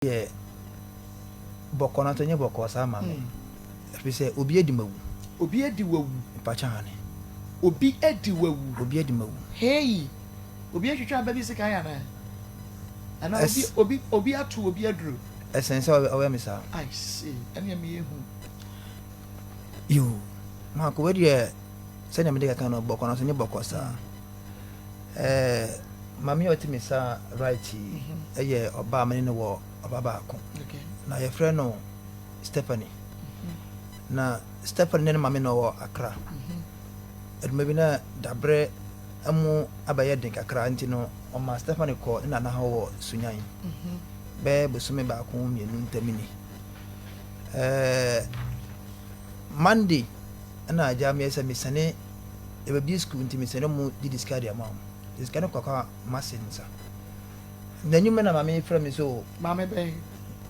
Yɛ bɔkɔɔ nanso ɛnyɛ bɔkɔɔ saa ma me. Ɛfiri sɛ obi adi m'awu. Obi adi w'awu. Mpakyɛ aane. Obi adi w'awu. Obi adi m'awu. Hey! Obi atwitwa aba bi sekan anaa? Anaa obi obi obi ato obi aduro? Ɛsɛn sɛ ɔbɛyɛ me saa. I see. Ɛnneɛ meyɛ hu. Yoo, Marco wei deɛ sɛdeɛ mede kaka no bɔkɔɔ nanso ɛnyɛ bɔkɔɔ saa. Ɛɛ maame a ɔte me sa right yi yɛ ɔbaa a me ne no wɔ ɔba baako. Na yɛfrɛ no Stephanie. Na Stephanie ne ne maame na ɔwɔ Accra. Adwuma bi na dabrɛ mu abɛyɛ den kakra nti no ɔma Stephanie kɔ ne nana hɔ wɔ Sunyani. Bɛyɛ bosome baako mmienu ntam ni. Ɛɛ Monday ɛna agya meyɛ sɛ mesane Yɛbɛbue sukuu nti mesɛ ne ɔmo didi sika de ama ɔmo. Nti sika no kɔka m'ase nsa. N'anwummerɛ na maame yi frɛ me sɛ o. Maame bɛn?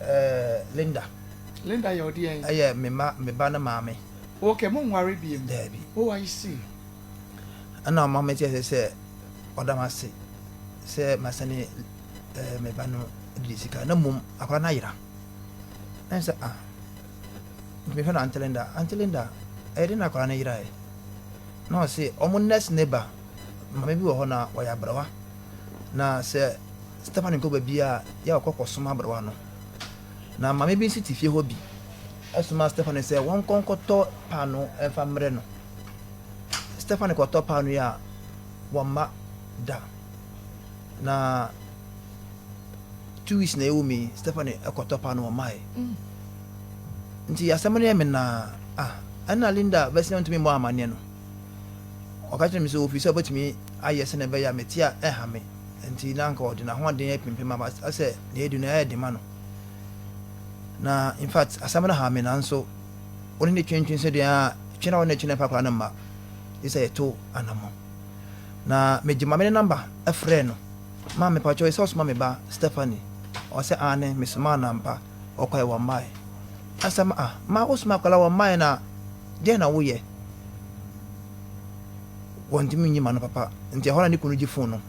Ɛɛ Linda. Linda yɛ ɔdeɛn? Ɛyɛ me ma me ba no maame. Ok, mo nware biom? Daabi. Oh I see. Ɛna ɔma me te aseɛ sɛ ɔda m'ase sɛ masɛne ɛɛ me ba no didi sika na mmom akwadaa no ayera. Ɛna sɛ ah. Nti mefrɛ no Aunty Linda, Aunty Linda, ɛyɛ den na akwadaa no yeraeɛ? Na ɔse ɔmo next neighbor maame bi wɔ hɔ na ɔyɛ aberewa na sɛ Stephanie nkɔ baabi a yɛ ɔkɔ kɔsom aberewa no. Na maame bi nso te fie hɔ bi ɛsoma Stephanie sɛ wɔnkɔ nkɔtɔ paano ɛmfa mmerɛ no. Stephanie kɔtɔ paano yi a wɔmma da. Na 2 weeks na ɛwɔ mu yi Stephanie ɛkɔtɔ paano wɔmmaeɛ. Nti asɛm no yɛ me naa. Ah, ɛna Linda bɛsi na ntumi mmɔ amanneɛ no. Ɔka kyerɛ me sɛ ofi sɛ ɔbɛtumi ayɛ sɛnea ɛbɛyɛ a mete a ɛha me. Nti na anka ɔde n'ahoɔden apempem aba asɛ nea ɛdu no ɛyɛ den ma no. Na in fact asɛm no ha me, nanso wo ne ne twentwen sɛ deɛ a twene a wo ne twene fa koraa no mma. Gye sɛ yɛto anammɔ. Na megye maame ne number ɛfrɛ no. Ma mepakyɛw sɛ ɔsoma me ba Stephanie. Ɔsɛ aane, mesomaa no ampa. Ɔkɔɛ wɔ mmae. Asɛm a ma wosoma akwadaa wɔ mmae na deɛ na woyɛ? Wɔntumi nyi ma no papa. Nti ɛhɔ na ne kunu gye phone no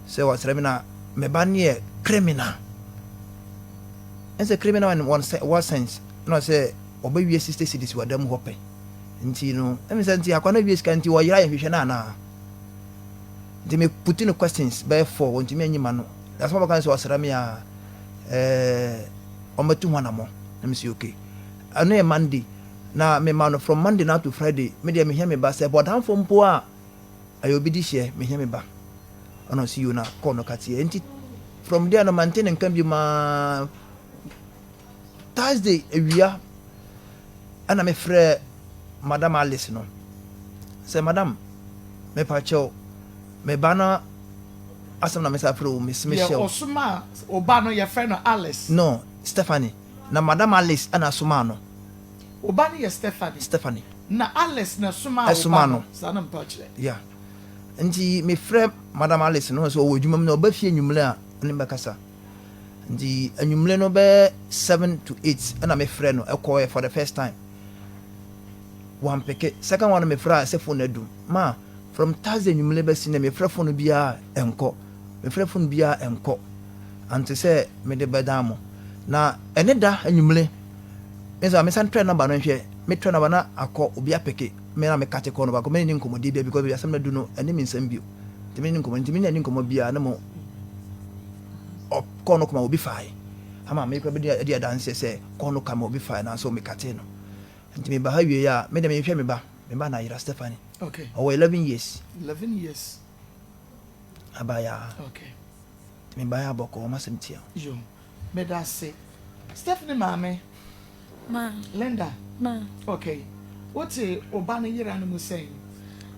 sɛ wɔsrɛ me na me ba no yɛ criminal. Ɛnsɛ criminal in one what sense? Na ɔsɛ ɔbɛwie 60 cedis wɔ da mu hɔ pɛ. Nti no ɛmi sɛ nti akwadaa no wie sika nti wɔyera yɛn hwehwɛ no anaa? Nti me put no questions bɛyɛ four, wɔntumi anyi ma no. Asɛm a wɔka sɛ ɔsrɛ me a ɔmmɛto ho anammɔ na mesi okay. Ɛno yɛ Monday na mema no from Monday na to Friday. Me deɛ mehia me ba sɛ bɔdamfo mpo a ɛyɛ obi di hyɛ, mehia me ba. Ɔna ɔsi yo na kɔɔ no kateɛ. Nti from there no mante ne nka bi maa Thursday awia ɛna mefrɛ Madam Alice no sɛ, "Madam, mepa kyɛw, me ba no asɛm na mesa frɛ wo mesi Deɛ mehyɛ wo." Ɔsoma ɔba no yɛfrɛ no Alice? No, Stephanie. Na Madam Alice ɛna asoma no. Ɔba no yɛ Stephanie? Stephanie. Na Alice na soma Ɛsoma ɔba no. no saa na mpa kyerɛ. Yeah, nti mefrɛ Madam Alice no sɛ ɔwɔ adwuma mu na ɔba fie anwummerɛ a ɔne bɛkasa. Nti anwummerɛ no bɛyɛ 7 to 8 ɛna mefrɛ no. Ɛkɔɛ for the first time, wampeke. Second one no mefrɛ a sɛ phone no adum. Ma from Thursday anwummerɛ bɛsi na mefrɛ phone no biara ɛnkɔ, mefrɛ phone biara ɛnkɔ. Ante sɛ mede bɛdan mo na ɛne da anwummerɛ me sɛ mesan trɛ number no nhwɛ. Metrɛ number na akɔ obi apeke. Me na mekate kɔ no baako mene ne nkɔmmɔdi bia because asɛm no adu no ɛne me nsɛm bio. Nti mene ne nkɔmmɔ, nti mene ne nkɔmmɔ biara ne mo kɔɔ no kɔma obi fae ama me kora bɛdi adi adanseɛ sɛ kɔɔ no kama obi fae, nanso mekate no. Nti meba ha wie a, me deɛ mehwɛ me ba, me ba na ayera, Stephanie. Ɔwɔ 11 years. 11 years. Abayaa. Nti meba yɛ abɔkɔ ɔma asɛm tia. Yo, meda ase. Stephanie maame. Ma. Linda. Ma. Okay, wote ɔba no yera no mu sɛn?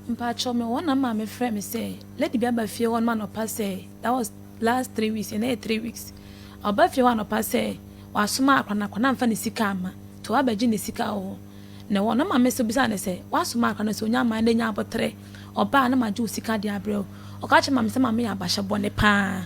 Mpakyɛw, me wɔ na maame frɛ me sɛ lady bi aba fie hɔ nom anɔpa sɛ, that was last 3 weeks, ɛnɛ yɛ 3 weeks. Ɔba fie hɔ anɔpa sɛ wasoma akora na akora na amfa ne sika ama nti wabɛgye ne sika wɔ hɔ. Na ɛwɔ na maame sɛ bisa ne sɛ wasoma akora no sɛ onya ama na nya abɔtrɛ ɔbaa na magye wo sika de abrɛ wo. Ɔka kyerɛ maame sɛ maame yɛ abahyɛ bɔne paa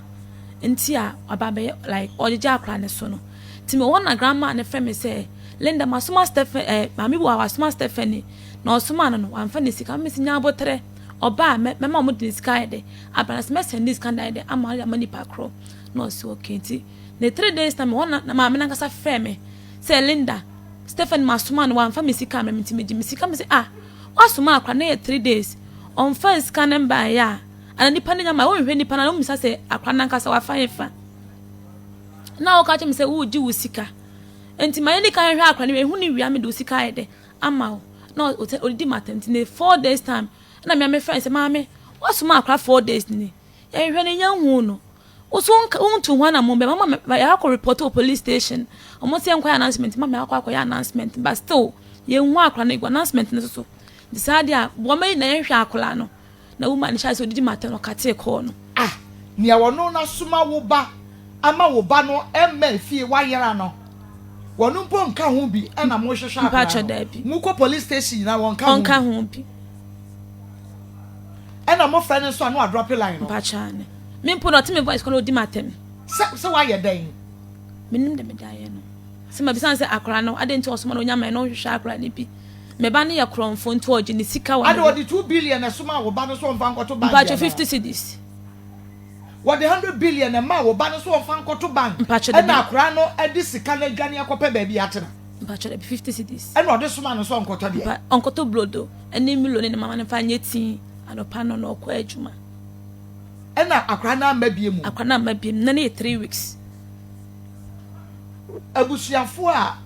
nti a ɔba bɛyɛ like ɔgyegye akora ne so no. Nti me wɔ na grandma ne frɛ me sɛ, "Linda, masoma Stephen, maame bi wɔ hɔ a wasoma Stephanie na ɔsoma no no wamfa ne sika." Maame sɛ nya abɔtrɛ, ɔbaa mɛma ɔmo de ne sika ayɛ dɛ aba na sɛ mɛsɛn ne sika no ayɛ dɛ ama ɔde ama nipa korɔ. Na ɔsi okay. Nti Ne 3 days time hɔ na maame nankasa frɛ me sɛ, "Linda, Stephanie masoma no, wamfa me sika ama me, nti megye me sika." Me sɛ, "Ah, wasoma akora ne yɛ 3 days, ɔmfa sika ne mbaeɛ a, ana nipa no nyama wɔnhwɛ nipa no na wɔmmisa sɛ akora nankasa wafa yɛ fa na wɔka kyerɛ me sɛ wogye wo sika, nti ma yɛn kan hwɛ akora no ehu ne wia me de wo sika ayɛ dɛ ama wo." Na ɔdidi ma atɛm. Nti ne 4 days time ɛna mmea me frɛ sɛ, "Maame, wasoma akora 4 days ni, yɛhwɛ no yɛnhu no, woso wontu ho anammɔn bɛ mama yɛakɔ report wɔ police station. Ɔmo sɛ yɛnkɔyɛ announcement mama yɛakɔ akɔyɛ announcement, but still yɛnhu akora no. Egu announcement no so nti saa deɛ a wɔn yi na yɛnhwɛ akora no." Na woman no hyɛ sɛ ɔdidi ma atɛm no, ɔkatee kɔɔ no. Ah, nea wɔno n'asoma wo ba ama wo ba no ɛmma efie wayera no, wɔn mpo nka ho bi ɛna mo hwehwɛ akora Mpakyɛ no. Daabi. Mo kɔ police station nyinaa, wɔn ka ho Ɔnka bi. ho bi. Ɛna mo frɛ no nso a, no adrop line no. Mpakyɛ ane, me mpo na ɔte me voice kɔ na ɔdi ma atɛm. Sɛ wayɛ dɛn? Menim dɛ mede ayɛ no sɛ mabisa no sɛ akora no ade nti ɔsoma no onyama no ɔhwehwɛ akora no bi, me ba no yɛ korɔmfo nti ɔgye ne sika wɔ Ade ne hɔ. Wɔde 2 billion ɛsoma wo ba no so ɔnfa nkɔto bank. Mpakyɛ Yɛ 50 cedis. Wɔde 100 billion ɛma wo ba no so ɔnfa nkɔto bank. Mpakyɛ Ɛna dabi. akora no ɛde sika no adwane akɔpɛ baabi atena. Mpakyɛ dabi, 50 cedis. Ɛna ɔde soma no so ɔnkɔtɔ deɛ? Ɔnkɔtɔ brodo ɛne milo ne ne mama no fa nyɛ tii anɔpa no na ɔkɔ adwuma. Ɛna akora no ama bie mu? Akora no ama biem na ne yɛ 3 weeks. Abusuafoɔ a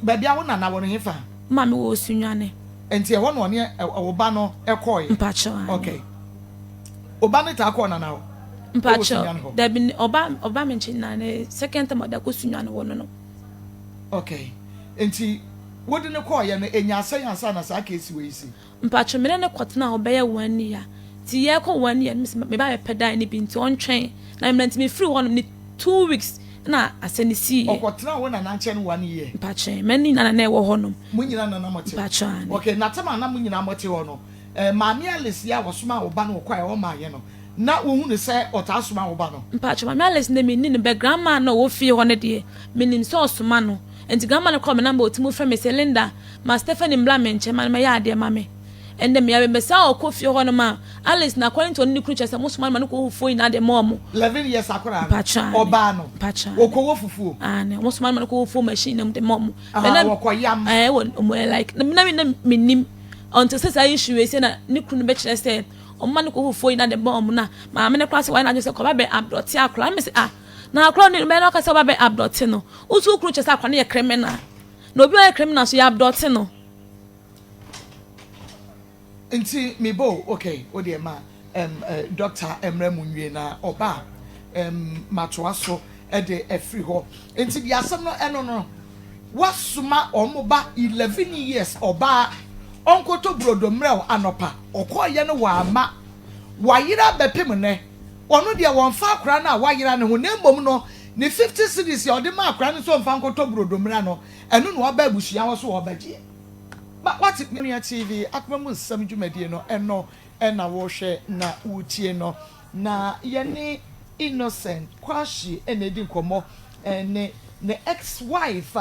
baabi a wo nana wɔ no hefa? Maame wɔ Osunwane. Nti ɛhɔ na ɔne wo ba no ɛkɔɔyɛ? Mpakyɛ ane. Okay, wo ba no taa kɔɔ nana hɔ? Ɛwɔ Sunyani Mpakyɛ hɔ? Dabi, ɔba me nkyɛn na ne second time ɔda kɔ Sunyane wɔ no. Okay, nti wode ne kɔɔyɛ no, enya asɛn ansa na saa case wɔ yi si? Mpakyɛ, mene ne kɔtena hɔ bɛyɛ one year, nti yɛkɔ one year no, meba bɛpɛ dan no bi nti ɔntwɛn na mmerɛ nti mefiri hɔ nom ne 2 weeks na asɛ ne siiɛ. Ɔkɔtena wo nana nkyɛn one year? Mpakyɛ, mɛne nana na ɛwɔ hɔ nom. Mo nyinaa nana mo te? Mpakyɛ ane. Okay, na tɛm a na mo nyinaa mo te hɔ no, maame Alice yi a wɔsoma wo ba no wɔkɔ a ɔmaayɛ no, na wohu ne sɛ ɔtaa soma wo ba no? Mpakyɛ, maame Alice ne menni no bɛ grandma na ɔwɔ fie hɔ no deɛ, menim sɛ ɔsoma no, nti grandma no kɔɔ me number, ɔtumi frɛ me sɛ, "Linda, ma Stephanie mbla me nkyɛn ma no mɛyɛ adeɛ ma me." Ɛnɛ mea bɛsɛ a ɔkɔ fie hɔ no ma Alice na according to ɔne ne kunu kyerɛ sɛ mosoma no ma no kɔ fufuo nyinaa de ma ɔmo. 11 years akora no? Mpakyɛ ane. Ɔbaa no? Mpakyɛ ane. Wɔkɔwɔ fufuo? Ane, mosoma no ma no kɔ fufuo machine na mu de ma ɔmo. Ah, Bɛ na wɔkɔ yam? Ɛɛ, wɔ ɔmo like na menim until sɛ saa issue wei sɛ na ne kunu bɛkyerɛ sɛ ɔmo ma no kɔ fufuo nyinaa de ma ɔmo, na maame no koraa sɛ wɔayɛ n'adwene sɛ kɔba bɛ abdɔte akora me sɛ, ah, na akora no bɛyɛ na ɔka sɛ ɔba bɛ abdɔte no, wotu kunu kyerɛ sɛ akora no yɛ criminal, na obi a ɔyɛ criminal so yɛ abdɔte no. Nti mebo, okay, o deɛ ma doctor mmerɛ mu nwie na ɔba a matoa so ɛde afiri hɔ. Nti deɛ asɛm no ɛno no, wasoma ɔmo ba 11 years ɔbaa ɔnkɔtɔ brodo mmerɛw anɔpa, ɔkɔɔyɛ no wama wayera bɛpem nnɛ. Ɔno deɛ wɔnfa akora no a wayera ne ho, na mmom no ne 50 cedis a ɔde ma akora no nso ɔnfa nkɔtɔ brodo mmerɛ no, ɛno na waba abusua hɔ so wɔbɛgyeɛ. Ma wate Nua TV akoma mu nsɛm dwumadie no, ɛno ɛna wɔhwɛ na wotie no, na yɛne Innocent Kwashi ɛna edi nkɔmmɔ ɛne ne ex-wife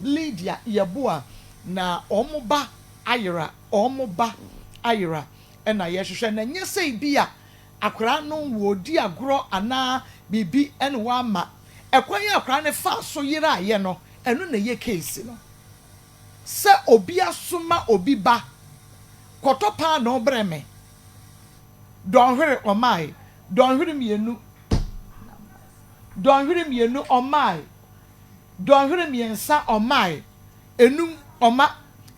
Lydia Yeboah, na wɔn ba ayera, wɔn ba ayera ɛna yɛhwehwɛ, na nyɛ sɛ bi a akwaraa no wɔredi agorɔ anaa biribi ɛna wɔama ɛkwan yɛ akwaraa no fa so yera ayɛ no, ɛno na ɛyɛ case no sɛ obi asoma obi ba kɔtɔ paano brɛ me dɔnhwere, ɔmae dɔnhwere 2, dɔnhwere 2 ɔmae, dɔnhwere 3 ɔmae, 5 ɔma,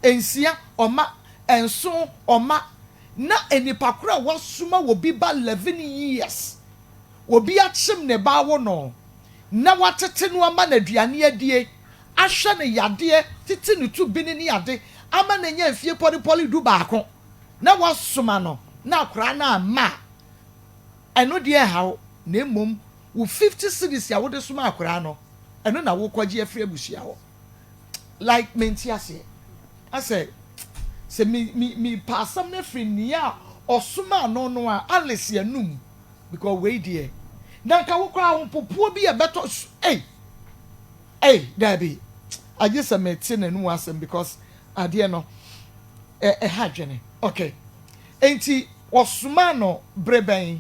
6 ɔma, 7 ɔma, na nipa koro a wasoma obi ba 11 years, obi akyem ne ba awo no na watete no ama no aduane adie, ahwɛ no yadeɛ, tete ne tu bi ne ne ade ama no anya mfie pɔlepɔle 11, na wasoma no na akwaraa no ama a, ɛno deɛ ɛhaw, na mmom wo 50 cedis a wode soma akwaraa no, ɛno na wokɔgye afiri abusua hɔ. Like mente aseɛ asɛ sɛ mi mi mi pa asɛm no afiri nea a ɔsoma no a Alice anum, because wei deɛ na nka wo koraa ahopopoɔ bi a ɛbɛtɔ so. Ei ei, daabi, agye sɛ mete n'anum asɛm, because adeɛ no ɛha adwene. Okay, nti ɔsoma no bere bɛn?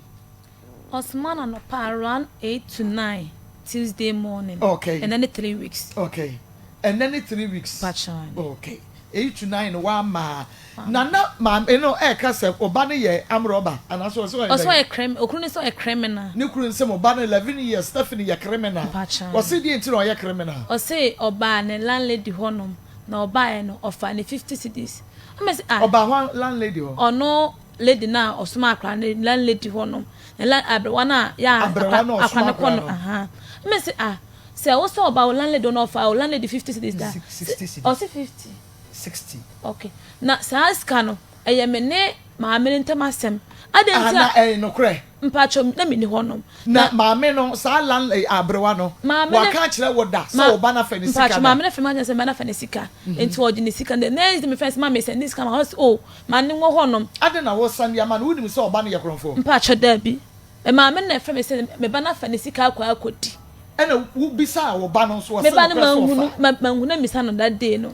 Ɔsoma no anɔpa around 8 to 9. Tuesday morning. Okay. Ɛnɛ ne 3 weeks. Okay, ɛnɛ ne 3 weeks. Mpakyɛw. Okay, 8 to 9 wama nana maame no ɛɛka sɛ ɔba no yɛ amrɔba anaasɛ ɔsɛ ɔyɛ Ɔsɛ dɛn? Ɔyɛ crime, okunu ne sɛ ɔyɛ criminal. Ne kuru nsɛm ɔba no 11 years, Stephanie yɛ criminal. Mpakyɛw. Ɔsi deɛ nti na ɔyɛ criminal? Ɔsɛ ɔbaa ne landlady hɔnom na ɔbaeɛ no ɔfa ne 50 cedis. Ɔmɛ sɛ ah. Ɔbaa hɔ landlady hɔ? Ɔno lady na ɔsoma akora ne landlady hɔnom ne lan aberewa na yɛ a Aberewa na ɔsoma akora ne kɔ akora no no. Aha, ɔmɛ sɛ ah, sɛ wosɛ ɔbaa wo landlady hɔ na ɔfa wo landlady 50 cedis da. 60 cedis. Ɔsɛ 50. 60. Okay, na saa sika no ɛyɛ me ne maame ne ntam asɛm adi Ah, nti na a ɛyɛ nokorɛ? Mpakyɛw, na mi ni hɔnom. Na maame no, saa land aberewa no, Maame ne- waka akyerɛ wo da sɛ ɔba no afɛ ne sika Mpakyɛw, da? Maame ne fɛn mi akyerɛ sɛ mɛ nafa ne sika nti ɔgye ne sika. The next day mi fɛn sɛ maame sɛ ne sika ma ɔsɛ o maa ne wɔ hɔnom. Ade na wɔsan de ama no, wonim sɛ ɔba no yɛ korɔmfoɔ? Mpakyɛw, daabi, maame na ɛfrɛ mi sɛ me ba nafa ne sika akɔ akɔdi. Ɛna wobisa wo ba no nso, Me ɔsɛ ba no nokorɛ sɛ manhunu ɔfa? Manhunu misa no that day no.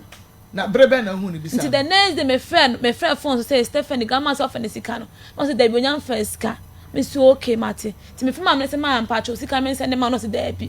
Na bere bɛn na ahu ne bisa Nti no? the next day mefrɛ no, mefrɛ phone so sɛ Stephanie, grandma sɛ ɔfa ne sika no, na ɔsɛ daabi, onya mfa sika. Me so okay, mate. Nti mefrɛ maame no sɛ maa mpakyɛw sika me nsɛ ne ma no, ɔsɛ daabi.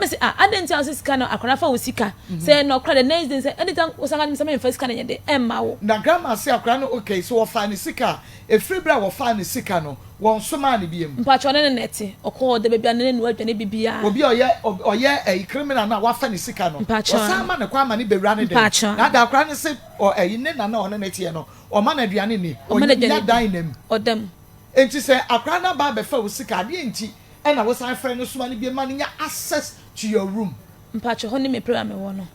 Me sɛ ah, adɛn nti a ɔsɛ sika no akwadaa fa wo sika sɛ na ɔkora? The next day sɛ ɛne ta wosan ka sɛ memfa sika no nyɛ de ɛmma wo. Na grandma se akwadaa no, okay, so wɔfaa ne sika a, ɛfiri berɛ a wɔfaa ne sika no, wɔn somaa ne biem? Mpakyɛw, ɔne ne nɛte ɔkɔɔ da baabi a ne ne noa aduane bibiara. Obi a ɔyɛ ɛyi criminal na wafa ne sika no, Mpakyɛw. ɔsan ma ne kwan ma ne bewura ne den? Mpakyɛw. Na ada akwadaa no se ɔ ɛyi ne nana a ɔne ne teɛ no, ɔma no aduane ni? Ɔma no ɔnya aduane dan nam ɔdam. Nti sɛ akwadaa no aba abɛfa wo sika adeɛ nti ɛna wosan frɛ no soma no bi ma no nya access to your room? Mpakyɛw, hɔ ne me prayer me wɔ no.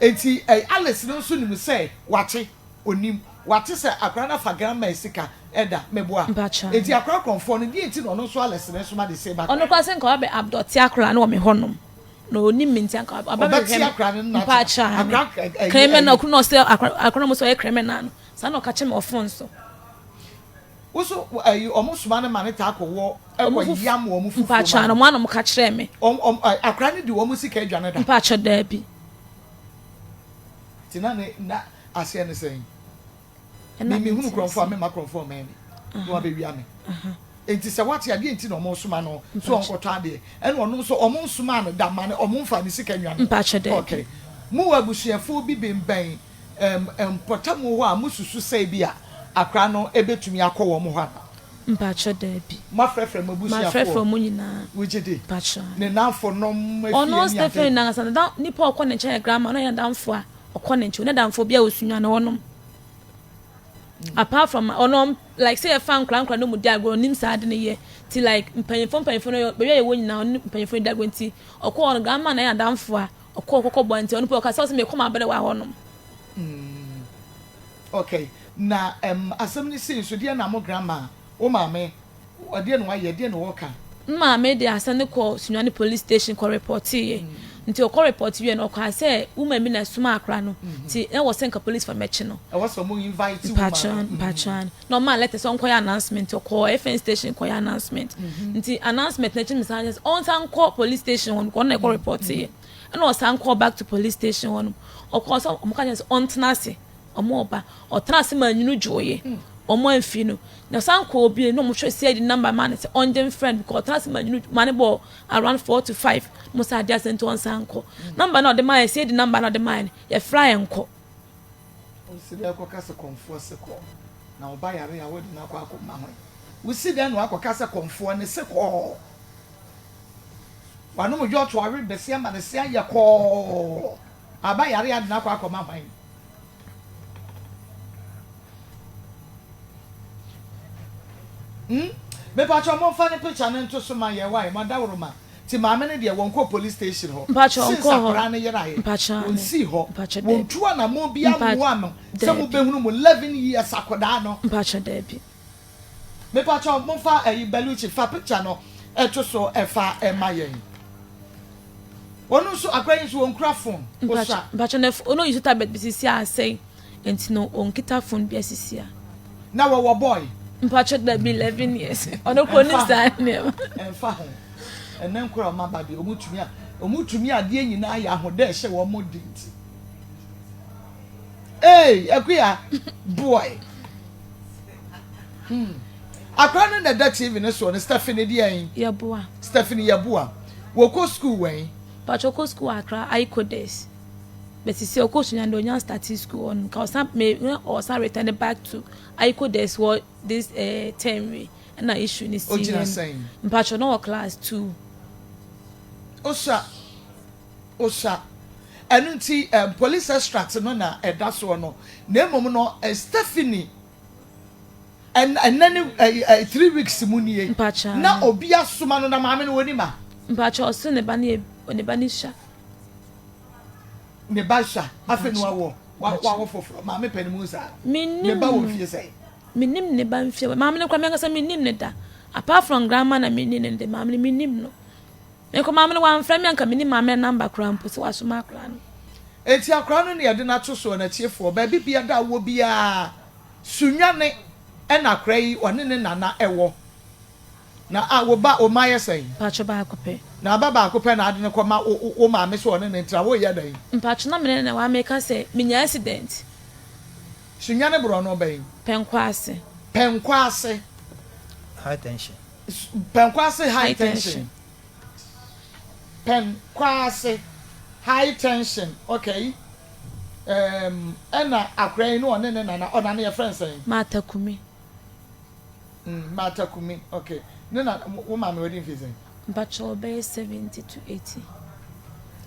Nti ɛyi Alice no nso nim sɛ wate onim wate sɛ akwadaa no afa grandma sika ɛda mɛboa? Mpakyɛw. Nti akwadaa korɔmfoɔ no deɛ nti na ɔno nso Alice no nso ma de se ba? Ɔno koraa sɛ nka wabɛ abduct akwadaa no wɔ me hɔnom na onim me nti anka ɔba Ɔbɛte bɛhwɛ me. akwadaa no nna Mpakyɛw. Akwadaa ɛyi Criminal kunu na ɔsɛ akwadaa no mo sɛ ɔyɛ criminal no, saa na ɔka kyerɛ me wɔ phone so. Woso ɛyi ɔmo soma no ma ne taa kɔ wɔ Ɔmo ɛkɔ yam wɔn fufuo Mpakyɛw. ma No mo ano mo ka kyerɛ me. Ɔm ɔm ɛ akwadaa no di wɔn sika aduane da? Mpakyɛw, daabi. Ti na ne na aseɛ ne sɛn? Ɛna Mi hunu mente kurɔfoɔ a ase. mema kurɔfoɔ mɛn mi na wabɛwia mi. Nti sɛ wate adeɛ nti na ɔmo soma no so ɔnkɔtɔ adeɛ, ɛna ɔno nso ɔmo nsoma no da ma no, ɔmo nfa ne sika nwa no? Mpakyɛw, daabi. Okay, mo wɔ abusuafoɔ bi bɛnbɛn mpɔtamu hɔ a mo susu sɛ bi a akwadaa no ebetumi akɔ wɔn hɔ ana? Mpakyɛw, daabi. Mo afrɛfrɛ mo Mafrɛfrɛ abusuafoɔ? mo nyinaa. Wogye di? Mpakyɛw. Ne nanfo nom efie Ɔno ne ade? Stephen nankasa na nipa a ɔkɔ ne nkyɛn yɛ grandma no, ɔyɛ nadamfo a ɔkɔ ne nkyɛn, ne damfo bi a osunya ne hɔnom. Apart from ɔno, like sɛ yɛfa nkora nkora no mu di agorɔ, onim saa ade no yɛ ti like mpanyinfo no baabi a yɛwɔ nyinaa, ɔne mpanyinfo no di agorɔ. Nti ɔkɔ ɔno grandma na yɛ nadamfo a ɔkɔ ɔkɔkɔ bɔ, nti ɔno pɛ ɔka sɛ ɔsɛ mekɔ ma abɛrɛ wɔ hɔnom. Okay, na asɛm no sei nso deɛ, na mo grandma, wo maame, ɔdeɛ na wayɛ deɛ na wɔka? Maame de asɛm no kɔ Sunyani police station kɔ report yɛ. Nti ɔkɔ report wie no, ɔkɔ sɛ woman bi na ɛsoma akora no, nti ɛwɔ sɛ nka police fa mɛkyi no. Ɛwɔ sɛ ɔmo invite woman Mpatwan. no. Mpatwan, na ɔmaa letter sɛ ɔnkɔyɛ announcement. Ɔkɔ FN station kɔyɛ announcement. Nti announcement n'akyi no, san sɛ ɔnsan kɔ police station hɔ no, ɔno na ɛkɔ report yɛ, ɛna ɔsan kɔ back to police station hɔ no, ɔkɔ sɛ ɔmo ka kyerɛ sɛ ɔntena ase, ɔmo ɔba. Ɔtena ase ma nwunu dwoeɛ, ɔmo amfi no na ɔsan kɔ obi na ɔmo hwɛ CID number maa no sɛ ɔngye mfrɛ no because ɔtena ase ma nwunu ma ne bɔ around 4 to 5. Mo sa ade ase nti ɔnsan kɔ number na ɔde maa yɛ, CID number na ɔde maa yɛ no, yɛfrɛ yɛn nkɔ. Wosi dɛ kɔka sɛ kɔnfoɔ se kɔ na ɔba yare a wode no akɔ akɔma ho, wosi dɛn na wakɔka sɛ kɔnfoɔ ne se kɔɔ wanom dwɔto awe bɛsi ama ne se ayɛ kɔɔ aba yare ade no akɔ akɔma hwan? Mepatwa momfa ne picture ne nto so ma yɛ wae mo adaworo ma ti maame no deɛ wɔnkɔ police station hɔ Mpakyɛ, since ɔnkɔ hɔ. akwaraa no yeraeɛ? Mpakyɛ, wɔnsii hɔ? Mpakyɛ, daabi. Wɔntu anammɔ bi amoa no sɛ Daabi. mobɛhunu mo 11 years akwadaa no? Mpakyɛ, daabi. Mepatwa momfa ɛyi Beluchi fa picture no ɛto so ɛfa ɛma yɛn. Wɔn nso akwaraa yi nso wɔnkura phone? Mpakyɛ. Osa? Mpakyɛ, na ɔno use tablet bi sisi asɛe, nti no ɔnkita phone bi asisi a. Na wɔwɔ boy? Mpakyɛ, dabi, 11 years, ɔno kò onim saa nneɛma. Ɛmfa ho, ɛnɛ nkora ɔma ba deɛ ɔmo tumi a ɔmo tumi adeɛ nyinaa yɛ ahodɛ ɛhyɛ wɔn mo di. Nti ee akuya boy, akora no na ɛda TV ne soɔ no, Stephanie deɛ yɛn Yɛboa. Stephanie Yɛboa. Wɔkɔ school wɛn? Mpakyɛ ɔkɔ school wɔ Accra Icodes but sisi ɔkɔ Sunyani deɛ ɔnya startee school hɔ nom nka ɔsan me na ɔsan return back to Icodes hɔ this eh, term wei ɛna issue ne si Ogyina yɛ sɛn? no. Mpakyɛ na ɔwɔ class 2. Osua osua ɛno nti eh, police extract no na ɛda soɔ no na mmom no eh, Stephanie Ɛnɛ ne ɛɛ 3 weeks mu nie. Mpakyɛ Na aane. obi asoma no na maame no wɔnim a. Mpakyɛ ɔse ne ba no yɛ ne ba no sua. Ne ba sua afei na Mpakyɛ wawɔ mpakyɛ. wawo foforɔ maame pɛ ne mu saa ne Mennim ba wɔ no mfie sɛn. mennim ne ba mfie maame no koraa me ankasa mennim no da apart from grandma na mennim no de maame no mennim no. Me nko maame no wamfrɛ me anka mennim maame no number koraa mpo sɛ wasoma akwadaa no. Enti akwadaa no na yɛde no ato soɔ no atiefoɔ baabi biada a wɔ biara Sunyani ɛna akwadaa yi ɔne ne nana ɛwɔ na a wo ba wo mma yɛ sɛn? Mpakyɛ baako pɛ. Na aba baako pɛ na ade no kɔma wo wo maame sɛ ɔne no ntra woreyɛ dɛn? Mpakyɛ na mene ne na wa meka sɛ menya accident. Sunyani borɔno bɛn? Pɛnkwaase. Pɛnkwaase. High tension. Pɛnkwaase high High tension. tension. Pɛnkwaase high tension okay um, ɛna akora yi no ɔne ne nana ɔnane yɛfrɛ no sɛn? Martha Kumi. Martha Kumi okay ne na wo maame wadi mfe sɛn? Mpakyɛ ɔbɛyɛ 70 to 80.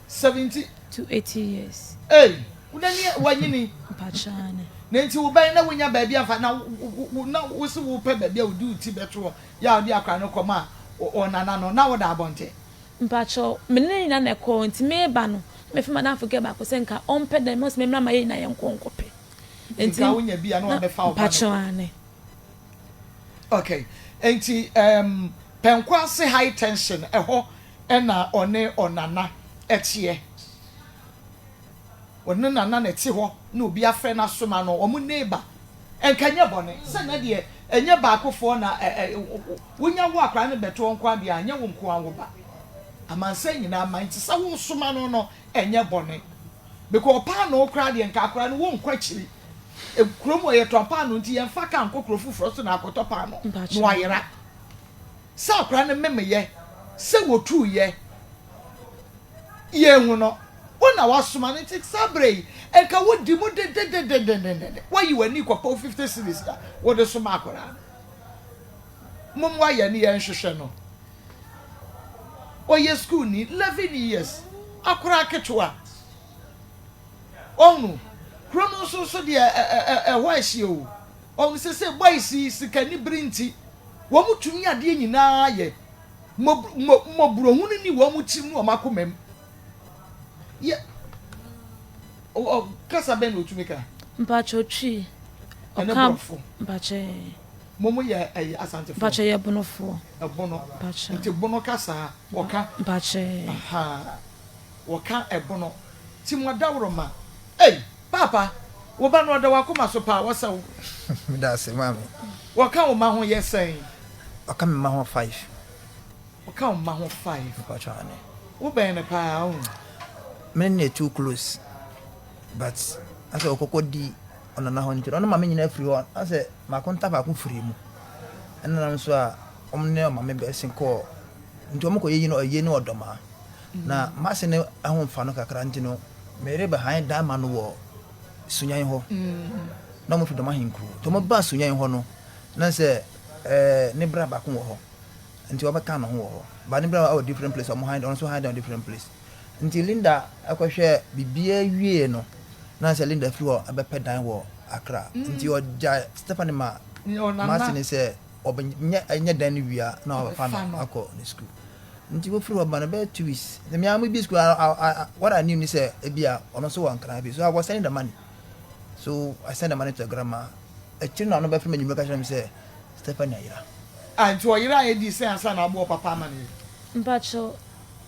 70 to 80 years. Ei, wonani wanyini. Mpakyɛ aane. Na nti wo bɛn na wonya baabi afa na wo na wo se wo pɛ baabi a wodi wo ti bɛto hɔ yɛ a wode akora no kɔma ɔnana no na woda abɔnten. Mpakyɛ me ne ne nyinaa na ɛkɔɔ nti meba no na mefa madamfo girl baako sɛ nka ɔmpɛ dan mu ɔsɛ memmra ma yɛn nyinaa yɛnkɔ nkɔpɛ. Nti nka wonya bi a na wabɛfa wo ba no. Mpakyɛ aane. Okay, nti Pɛnkwaase high tension ɛhɔ ɛna ɔne ɔnana ɛteɛ. Ɔne nana na ɛte hɔ na obi afrɛ no asoma no wɔn neighbor. Nka nyɛ bɔne sɛ na deɛ ɛnyɛ baakofoɔ na ɛ ɛ wonya wo akwadaa no bɛto nko adeɛ a nyɛ wo nko ara wo ba. Amansan nyinaa ma nti sɛ wosoma no no ɛnyɛ bɔne. Because paano koraa deɛ nka akwadaa no wɔnkɔ akyiri. Kurom hɔ yɛtɔn paano nti yɛmfa kaa nkɔ kuro foforɔ so na akɔtɔ paano na wayera. Sɛ akwadaa no memeyɛ sɛ wɔtuuyɛ yɛnhu no wo na wasoma no nti saa berɛ yi nka wodi mu dedededendenden wayi w'ani kɔpɛ 50 cedis a wode soma akwadaa no. Mom wayɛ ne yɛnhwehwɛ no. Ɔyɛ school ni 11 years akwadaa ketewa. Ɔhunu kuro no nso so deɛ ɛhɔ ahyia o. Ɔhunu sɛ sɛ boys yi sikani bere nti wɔn tumi adeɛ nyinaa yɛ mmɔborɔhunu ni wɔn tirim ne wɔn akoma mu. Yɛ ɔ kasa bɛn na otumi ka? Mpakyɛ Twi. Ɛne borɔfo. Mpakyɛ. Mo mo yɛ ɛyɛ Asantefoɔ. Mpakyɛ yɛ Bonofoɔ. Ɛbono. Mpakyɛ. Nti Bono kasa wɔka. Mpakyɛ. Wɔka ɛbono. Ti mo adaworoma. Ei paapa wo ba no ɔda w'akoma so paa wɔsɛ wo. Meda ase maame. Wɔka wo ma ho yɛ sɛn? Ɔka me ma ho 5. Ɔka wo ma ho 5. Mpakyɛ ane. Wo bɛn no paa o. Me ne too close but asɛ ɔkɔkɔ di ɔnana hɔ nti ɔno maame nyinaa firi hɔ asɛ baako nta baako firi mu ɛna nam nso a ɔmo ne ɔmaame bɛsen kɔɔ nti ɔmo kɔ yɛyi no ɔyie ne ɔdɔmaa na mase ne ɛho mfa no kakra nti no mere bɛhan dan ma no wɔ Sunyan hɔ na ɔmo firi dɔm ahenkuro nti ɔmo baa Sunyan hɔ no na sɛ ne bra baako wɔ hɔ nti ɔbɛka ne ho wɔ hɔ ba ne bra wɔ different place, ɔmo han ɔno nso han down different place nti Linda ɛkɔhwɛ biribiara wie no na sɛ Linda firi hɔ ɛbɛpɛ dan wɔ Accra nti ɔgya Stephanie ma mase ne sɛ ɔbɛnyɛ ɛnyɛ dan no wia na ɔbɛfa no akɔ ne school nti wofiri hɔ ba no bɛyɛ 2 weeks na mea mo bi school. What I knew ni sɛ ebi a ɔno nso wɔ Nkran bi, so I was sending the money, so I send the money to the grandma. Akyiri na ɔno bɛfrɛ me enyimire ka kyerɛ me sɛ Stephanie ayera. Ah, nti ɔyera a edi sɛn ansa na aboɔ papa ama ne? Mpakyɛ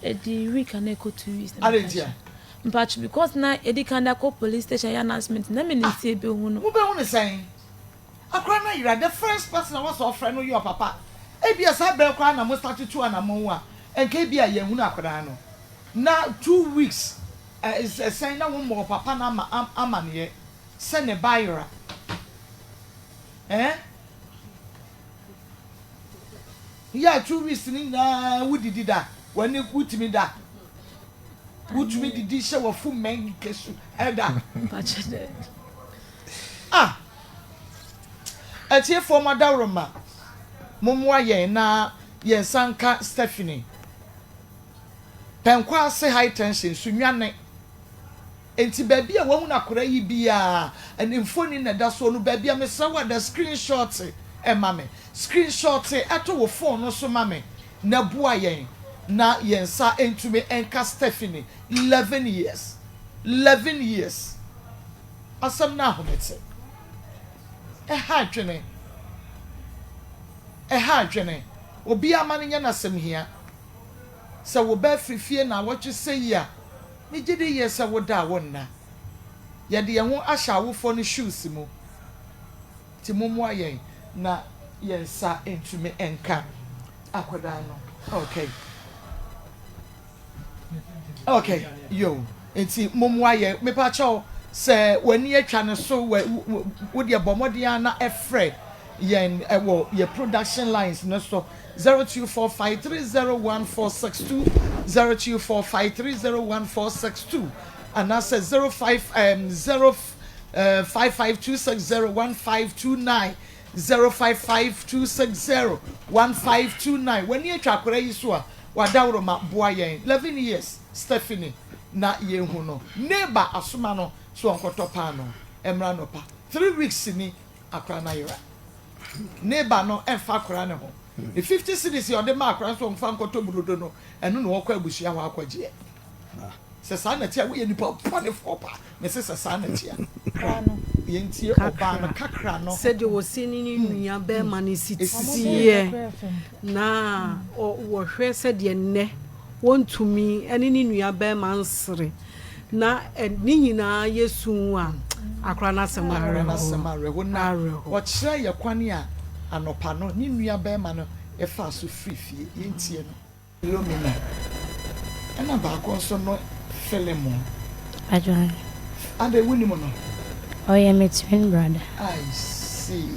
edi week ana ɛkɔ 2 weeks. Ade nti a? Mpakyɛ because na edi kan da kɔ police station yɛ announcement na mi ni nti ebe hu no. Mo bɛ hu ne sɛn? Akora no ayera, the first person a wɔsɛ ɔfrɛ no yɛ ɔpapa. Ebia saa bɛn koraa na mo start tu anamɔ a nka ebia yɛn hunu akwadaa no na 2 weeks ɛsɛn na wɔn mɔ ɔpapa no ama amaneɛ sɛ ne ba ayera ɛn yɛ 2 weeks ni nyinaa wudidi da. W'ani wotumi da? Wotumi didi hyɛ w'afu mmɛn kesu ɛda? Ah! Atiefoɔ mo adaworoma, mommoa yɛn na yɛn nsa nka Stephanie. Pɛnkwaase high tension, Sunyani. Enti baabi a wahunu akwadaa yi biara, ne mfoni na ɛda soɔ no, baabi a mesrɛ wo a da screen shot ma me. Screen shot to wo phone no so ma me na boa yɛn na yɛn nsa ntumi nka Stephanie, 11 years, 11 years. Asɛm no ahomete. Ɛha adwene. Ɛha adwene. Obiara ma no nyɛ n'asɛm hia. Sɛ wo ba afiri fie naawɔtwe sɛyi a, Me gyidi yɛ sɛ wo da a wo nna. Yɛde yɛn ho ahyɛ awofoɔ no shoes mu. Nti mommoa yɛn na yɛn nsa ntumi nka akwadaa no. Okay. Okay, yo. Nti mommoa yɛn. Mepa kyɛw, sɛ w'ani atwa ne so, wo deɛ bɔ mmɔden ara na frɛ yɛn wɔ yɛ production lines no so. 0245301462, 0245301462, anaasɛ 05 um, 0 552601529, 0552601529. W'ani atwa akwadaa yi so a, w'adaworoma boa yɛn. 11 years, Stephanie na yɛhu no. Neighbor asoma no so ɔnkɔtɔ paanoo mmra anɔpa. 3 weeks ni, akwadaa no ayera. Ne ba no mfa akwadaa no ho. Ne 50 cedis a ɔde ma akwadaa no sɛ ɔmfa nkɔtɔ burodo no, ɛno na ɔkɔ abusua hɔ akɔgyeɛ. Sɛ saa na ɛte a, woyɛ nipa bɔnefoɔ paa. Mese sɛ saa na ɛte a. Yɛntie ɔbaa no kakra no. Sɛdeɛ ɔsi ne ne nua bɛrima no si teɛ na wɔhwɛ sɛdeɛ nnɛ wɔntumi ne ne nua bɛrima nsere Na ne nyinaa yɛ su a, akora no asɛm awerɛhow. Akora no asɛm awerɛhow. Na ɔkyerɛ yɛ kwan a anɔpa no ne nua barima no faa so firi fie. Yɛntie no. Philomena, ɛna baako nso no Philemon. Adwoa. Adɛn, wonim no? Ɔyɛ me twin brother. I see.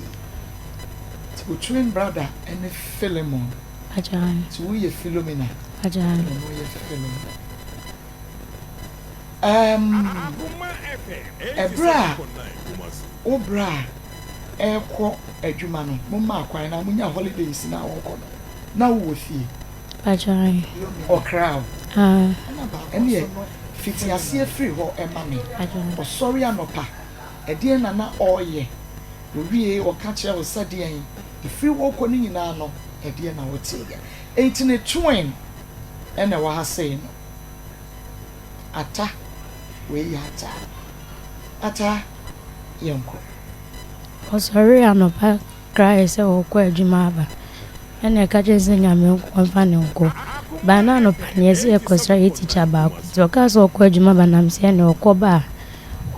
Nti wo twin brother ne Philemon. Adwoa. Nti woyɛ Philomena. Adwoa. Ɛna ɔno yɛ Philemon. Ɛɛm, ɛberɛ a wo bra rekɔ adwuma no, momaa kwan na monyaa holidays no a wɔrekɔ no, na wowɔ fie? Pakyɛ ae. Ɔkra wo? Ae. Ɛnneɛ fiti aseɛ firi hɔ ma me. Pakyɛ. Ɔsɔre anɔpa, ɛdeɛn na na ɔreyɛ? Ɔwiee ɔka kyerɛɛ wo sɛ deɛn? Ɛfiri hɔ rekɔ no nyinaa no, ɛdeɛn na woteeɛ? Enti ne twin na ɛwɔ ha sei no. Ata, wei yɛ Ata. Ata, yɛnkɔ. Ɔsɔree anɔpa kraeɛ sɛ ɔrekɔ adwuma aba. Ɛna ɛka kyerɛɛ no sɛ Nyame nko ɔmfa no nkɔ. Baa no anɔpa no yɛse yɛkɔsra yɛ tikya baako nti ɔkaa sɛ ɔkɔ adwuma ba nam sɛ ɛne ɔkɔ ba a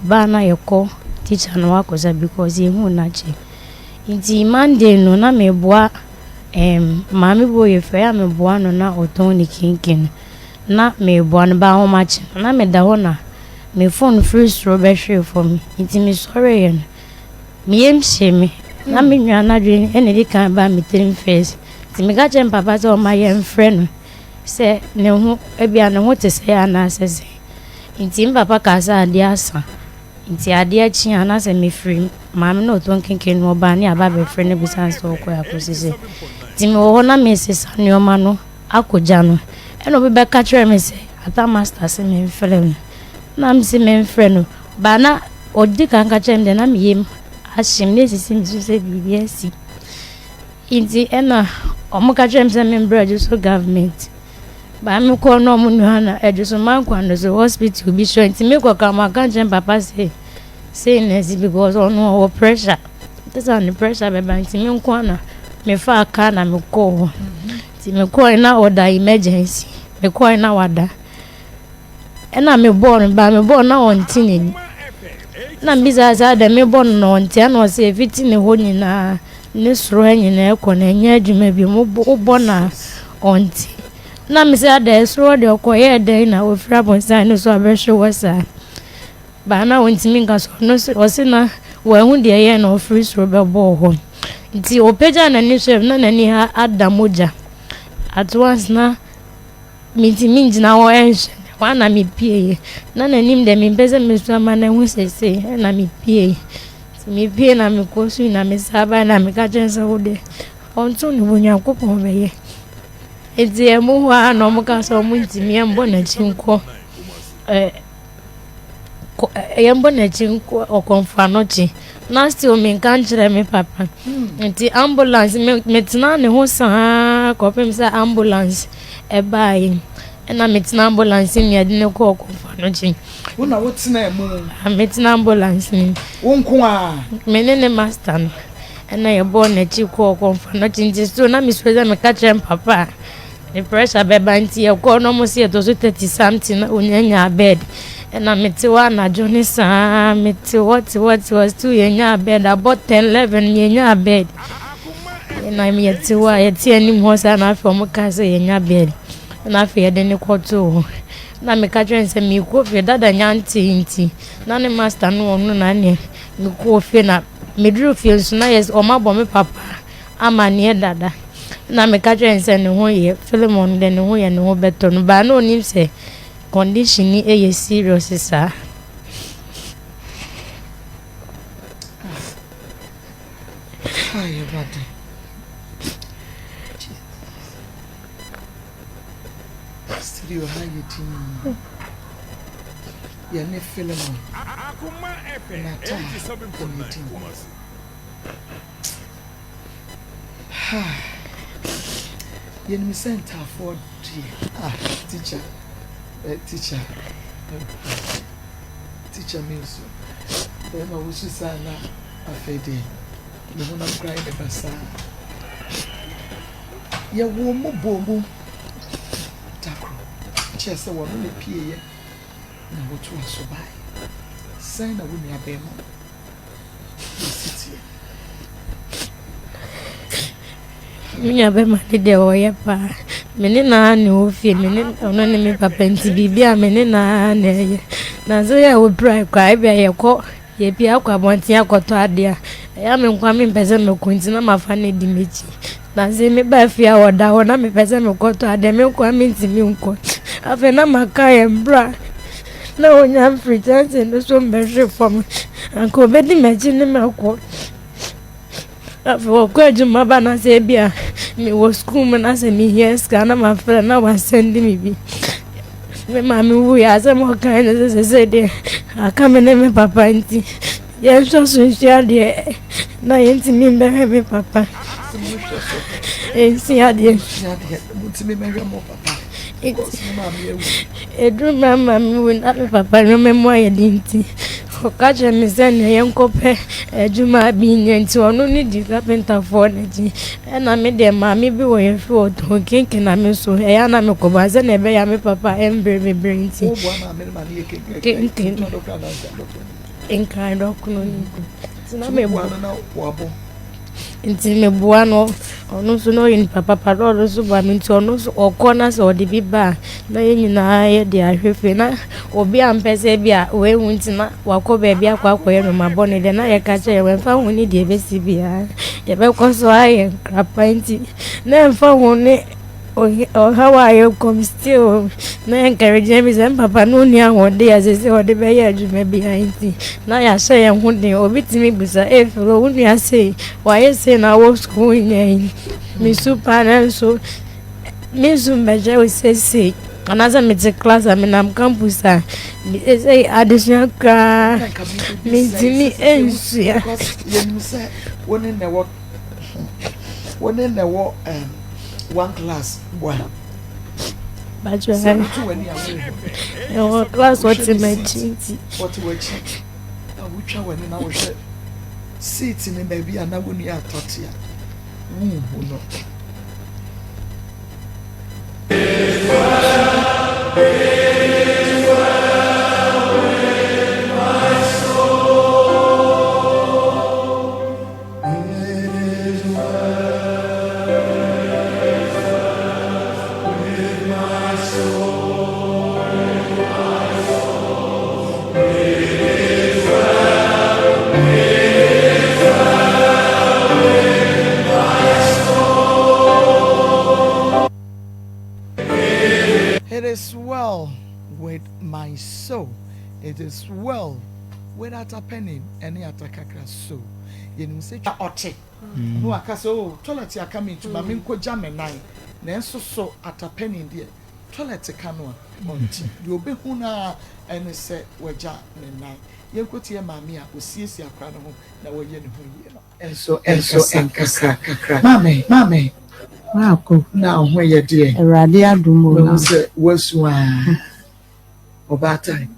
ɔbaa na yɛkɔ tikya no hɔ akɔsra because yɛhuu no akyɛ. Nti Monday no na meboa ɛɛm maame bi wɔ yɛ fie a meboa no na ɔtɔn ne kenken no. Na mereboa no, baa ahomakye no, na meda hɔ na me fon firi soro bɛhwee fam. Nti mesɔreeɛ no, me yam hyee me. Na me nua no adwene na ɛdi kan baa me tirim first. Nti meka kyerɛɛ me papa sɛ ɔmma yɛmfrɛ no sɛ ne ho, ebia ne ho te sɛn anaasɛ sɛn. Nti me papa kaa sɛ adeɛ asa. Nti adeɛ kye a na sɛ mefiri maame no ɔtɔn kenken no ɔbaa ne aba abɛfrɛ no abisa no sɛ ɔkɔɛ akɔsi sɛ. Nti mewɔ hɔ na mesesa nneɛma no. akɔgya no, ɛna obi bɛka kyerɛɛ me sɛ Ata Master se memfrɛ no. Na mese memfrɛ no, but na ɔdi kan ka kyerɛɛ me deɛ na me yam ahye me, na esisi me so sɛ biribi asi. Nti ɛna wɔn ka kyerɛɛ me sɛ membrɛ Adwoso government. But mekɔɔ na wɔn nua na Adwoso Mankwa no so hospital bi so, nti mekɔ ka wɔn aka nkyerɛ me papa sɛ sei na asi because ɔno ɔwɔ pressure. Nti sɛ ne pressure bɛba nti me nko ara na mefaa car na mekɔɔ hɔ. Nti mekɔe na ɔda emergency, mekɔe na wada. Ɛna mebɔɔ no ba mebɔɔ no na ɔnte n'ani. Na mebisa sɛ adɛn mebɔ no na ɔnte ɛna ɔsɛ efiti ne hɔ nyinaa ne soro ha nyinaa ɛkɔ no ɛnyɛ adwuma bio wobɔ no a ɔnte. Na mesɛ adɛn soro hɔ deɛ ɔkɔyɛɛ dɛn na ofiri abonsan no so abɛhwe hɔ saa. Baa na ɔntumi nka so ɔno nso ɔse na wanhu deɛ ɛyɛɛ na ɔfiri soro bɛbɔɔ hɔ nti ɔpagyaa n'ani hwɛɛ na n'ani ha ada mogya at once na Mentumi ngyina hɔ nhwɛ no, ɛhɔ ara na mepieeɛ. Na n'anim deɛ mempɛ sɛ mɛsu ama no ahu seesei, ɛna mepieeɛ. Nti mepie na mekɔsui na mesan baeɛ na meka kyerɛɛ no sɛ wo deɛ ɔnto ne bo Nyankopɔn bɛyɛ. Nti ɛmu hɔ ara na wɔka sɛ wɔntumi mbɔ n'akyi nkɔ ɛɛ kɔ yɛmbɔ n'akyi nkɔ ɔkɔmfo anɔkye na still menka nkyerɛ me papa nti ambulance me metena ne ho saa kɔpem sɛ ambulance ɛbaeɛ ɛna metena ambulance mu yɛde no kɔ ɔkɔmfo anɔkye. Wo na wotena mu? Metena ambulance mu. Wo nko a? Me ne ne master no ɛna yɛbɔɔ n'akyi kɔɔ ɔkɔmfo anɔkye nti still na mesuro sɛ meka kyerɛ me papa a Ne pressure bɛba nti yɛkɔɔ na ɔmo se yɛtɔ so 30 something na onya nyaa bed ɛna mete hɔ anadwo ne saa mete hɔ te hɔ te hɔ still yɛnyaa bed abɔ 10 11 yɛnyaa bed ɛna yɛte hɔ a yɛte anim hɔ saa na afei ɔmo kaa sɛ yɛnya bed ɛna afei yɛde ne kɔtoo hɔ na meka kyerɛ no sɛ mekɔ fie dada nya ntee nti na ne master no ɔno na neɛ mekɔɔ fie na meduru fie nso na yɛ ɔmo abɔ me papa amaneɛ dada. Ɛna meka kyerɛɛ no sɛ ne ho yɛ, Philemon deɛ ne ho yɛ ne ho bɛtɔ no, but na ɔnim sɛ condition no yɛ serious saa. Hi, Awurade. Studio ha yɛ din. Yɛne Philemon Nata ɛna di nkɔmmɔ. Yɛnim sɛ ntaafoɔ deɛ ah teacher eh, teacher teacher mi nso bɛrima wosu saa na afei deɛ ne honam koraa yɛ ne basaa. Yɛwoo mo bɔɔ mu da koro kyerɛ sɛ wɔno ne pieeɛ na wotoa so baeɛ. Sɛn na wo nua bɛrima no Me nua bɛma no deɛ ɔyɛ paa. Me ne no ara na ɛwɔ fie, me ne ɔno ne me papa nti biribi a me ne no ara na ɛyɛ. Na sɛ yɛ a wɔpira koraa ebi a yɛkɔ yɛpie akɔ abɔnten akɔtɔ adeɛ a, ɛyɛ a me nko ara mempɛ sɛ mekɔ nti na mafa no adi m'akyi. Na sɛ meba fie a ɔda hɔ na mepɛ sɛ mekɔtɔ adeɛ me nko ara mentumi nkɔ. Afei na maka yɛn bra. Na onya mfiri kyɛnsee no so mbɛhwe fam. Anka obedi m'akyi ne me akɔ. Afei ɔkɔ adwuma ba na sɛ ebi a mewɔ sukuu mu na sɛ mehia sika na mafrɛ na wasɛnde me bi. Me maame wuiɛ asɛm a ɔkae ne sɛ sɛsɛ deɛ aka me ne me papa nti yɛnhwɛ so nsua adeɛ na yɛntumi mbɛhwɛ me papa. Nsua adeɛ. Ɛduru mmerɛ a maame wu na me papa nneɛma mu ayɛ den nti, ɔka kyerɛɛ me sɛ nea yɛnkɔpɛ adwuma bi nyɛ nti ɔno ne di kapentafoɔ no akyi. Ɛna me deɛ maame bi wɔ yɛn fie ɔtɔn kenke na me nso ɛyɛ a na mekɔboa sɛdeɛ ɛbɛyɛ a me papa ɛmbrɛ bebree nti. Kenke nkran dɔkono no nti na meboa. Nti meboa no, ɔno nso na ɔyɛ nipa papa na ɔno nso boa me nti ɔno nso ɔkɔ na sɛ ɔde bi ba a na yɛn nyinaa yɛde ahwɛ fie na obi ampɛ sɛ bi a wahu nti na wakɔ baabi akɔ akɔyɛ nneɛma bɔne deɛ na yɛka kyerɛ yɛn ɛmfa ho ne deɛ ɛbɛsi biara yɛbɛkɔ so ayɛ nkrapa nti na ɛmfa ho ne Ɔhaw a yɛkɔ mu still na encourage me sɛ mpapa no nni ahoɔden a ɛsɛ sɛ ɔde bɛyɛ adwuma biara nti na yɛahyɛ yɛn ho den. Obi tumi bisa, ee Philo, wo nua sei, wayɛ sei na wɔ sukuu nyɛ yi. Mesu paa nanso mensu mbɛkyerɛ wo seesei. Anaasɛ mete class a menam campus a seesei adesua koraa mentumi nsua. Yɛnim sɛ wo ne na ɛwɔ Wo ne na ɛwɔ um, one class boa. Sɛ wotu w'ani a wohu. Ɛwɔ class wɔte m'akyi nti. Wɔte w'akyi na wotwa w'ani na wohwɛ seat ne baabi a na wo nua atɔ te a wonhu no. with my soul. It is well with Atapanin ɛne Atakakra soul. Yɛnim sɛ twa ɔte na waka sɛ oh toilet aka me nti ma menkɔgya me nan nanso so Atapanin deɛ toilet ka no a ɔnte. Deɛ ɔbɛhu no ara ɛne sɛ wagya ne nan. Yɛnkɔtie maame a ɔsiesie akora no ho na wayɛ ne ho yie no. Nso Nso nkasa. nkasa kakra. Maame, maame. Maako. Na wo ho yɛ deɛ? Awurade adom o Mahu na. sɛ woasu aa. Ɔbaatan,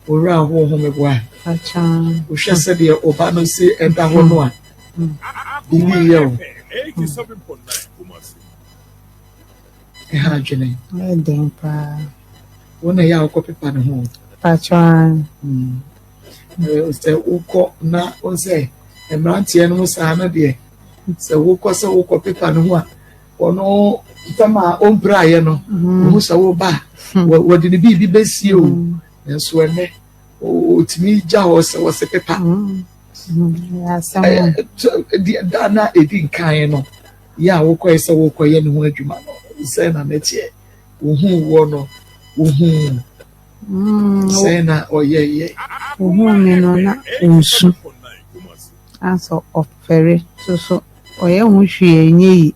wo werɛ aho wo ho meboa? Pakyaa. Wohwɛ sɛdeɛ wo ba no si da hɔ no a, biribi reyɛ wo? Ɛha adwene. Ɛyɛ den paa. Wo na ɛyɛ a wokɔpepa ne ho? Pakyaa ae. Mm. Sɛ wokɔ na wo sɛ mmeranteɛ no saa no deɛ sɛ wokɔ sɛ wokɔ pepa no ho a ɔno ntam a ɔmpiraeɛ no ɔhu mm-hmm. sɛ woba a hmm. wɔde ne biribi bɛsie o hmm. nanso ɛnɛ ɔtumi gya hɔ sɛ wɔsɛ pepa hmm. da na ɛdi nkan no yɛ a wokɔɛ sɛ wokɔyɛ ne ho adwuma no sɛ na nɛteɛ wohuu woɔ no wohuu Sɛn na ɔyɛeɛ? Ohuu me no na ɔnsu. Asɛ ɔfɛre nso so ɔyɛ ho hwee a ɛnyɛ yie.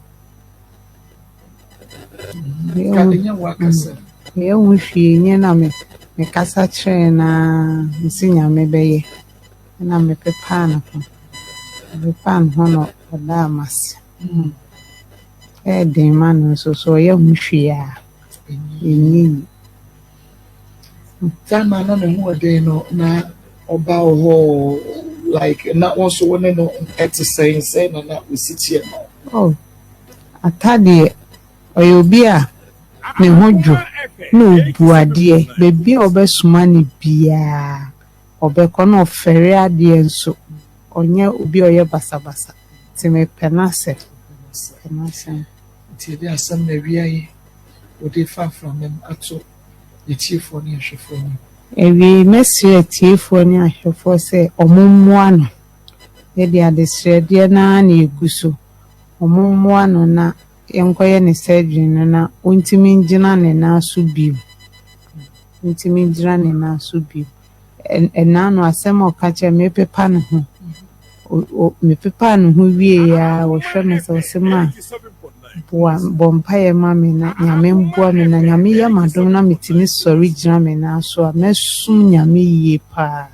Ɔyɛ ho hwee nyɛ na me mekasa kyerɛɛ no ara mese Nyame bɛyɛ ɛna mepepaa ne ho. Mepepaa ne ho na ɔdaa m'ase. Ɛyɛ den ma no nso so ɔyɛ ho hwee a ɛnyɛ yie. Time a na ne ho ɔden no na ɔba wɔ hɔ like na wɔn nso wo ne no ɛte sɛn sɛn na na osi teɛ no. Oh, Ata deɛ ɔyɛ obi a ne ho dwo na ɔbu adeɛ. Baabi a wɔbɛsoma no biara ɔbɛkɔ na ɔfɛre adeɛ nso. Ɔnyɛ obi a ɔyɛ basabasa. Nti mepɛ n'asɛm. Mepɛ n'asɛm. Nti ɛde asɛm na awia yi wode fa mframa mu ato atiefoɔ ne ahwɛfoɔ anim. Awiei, mɛsrɛ atiefoɔ ne ahwɛfoɔ sɛ wɔmmoa no. Yɛde adesrɛdeɛ no ara na ɛgu so. Wɔmmoa no na yɛnkɔyɛ ne surgery no na ɔntumi ngyina ne nan so bio. Ɔntumi ngyina ne nan so bio. Ɛnna no asɛm a ɔka kyerɛ me, mepepa ne ho. Mepepaa ne ho wieeɛ ara, ɔhwɛ me sɛ ɔse ma boa bɔ mpaeɛ ma me na Nyame mboa me na Nyame yɛ m'adom na metumi sɔre gyina me nan so a mɛsom Nyame yie paa.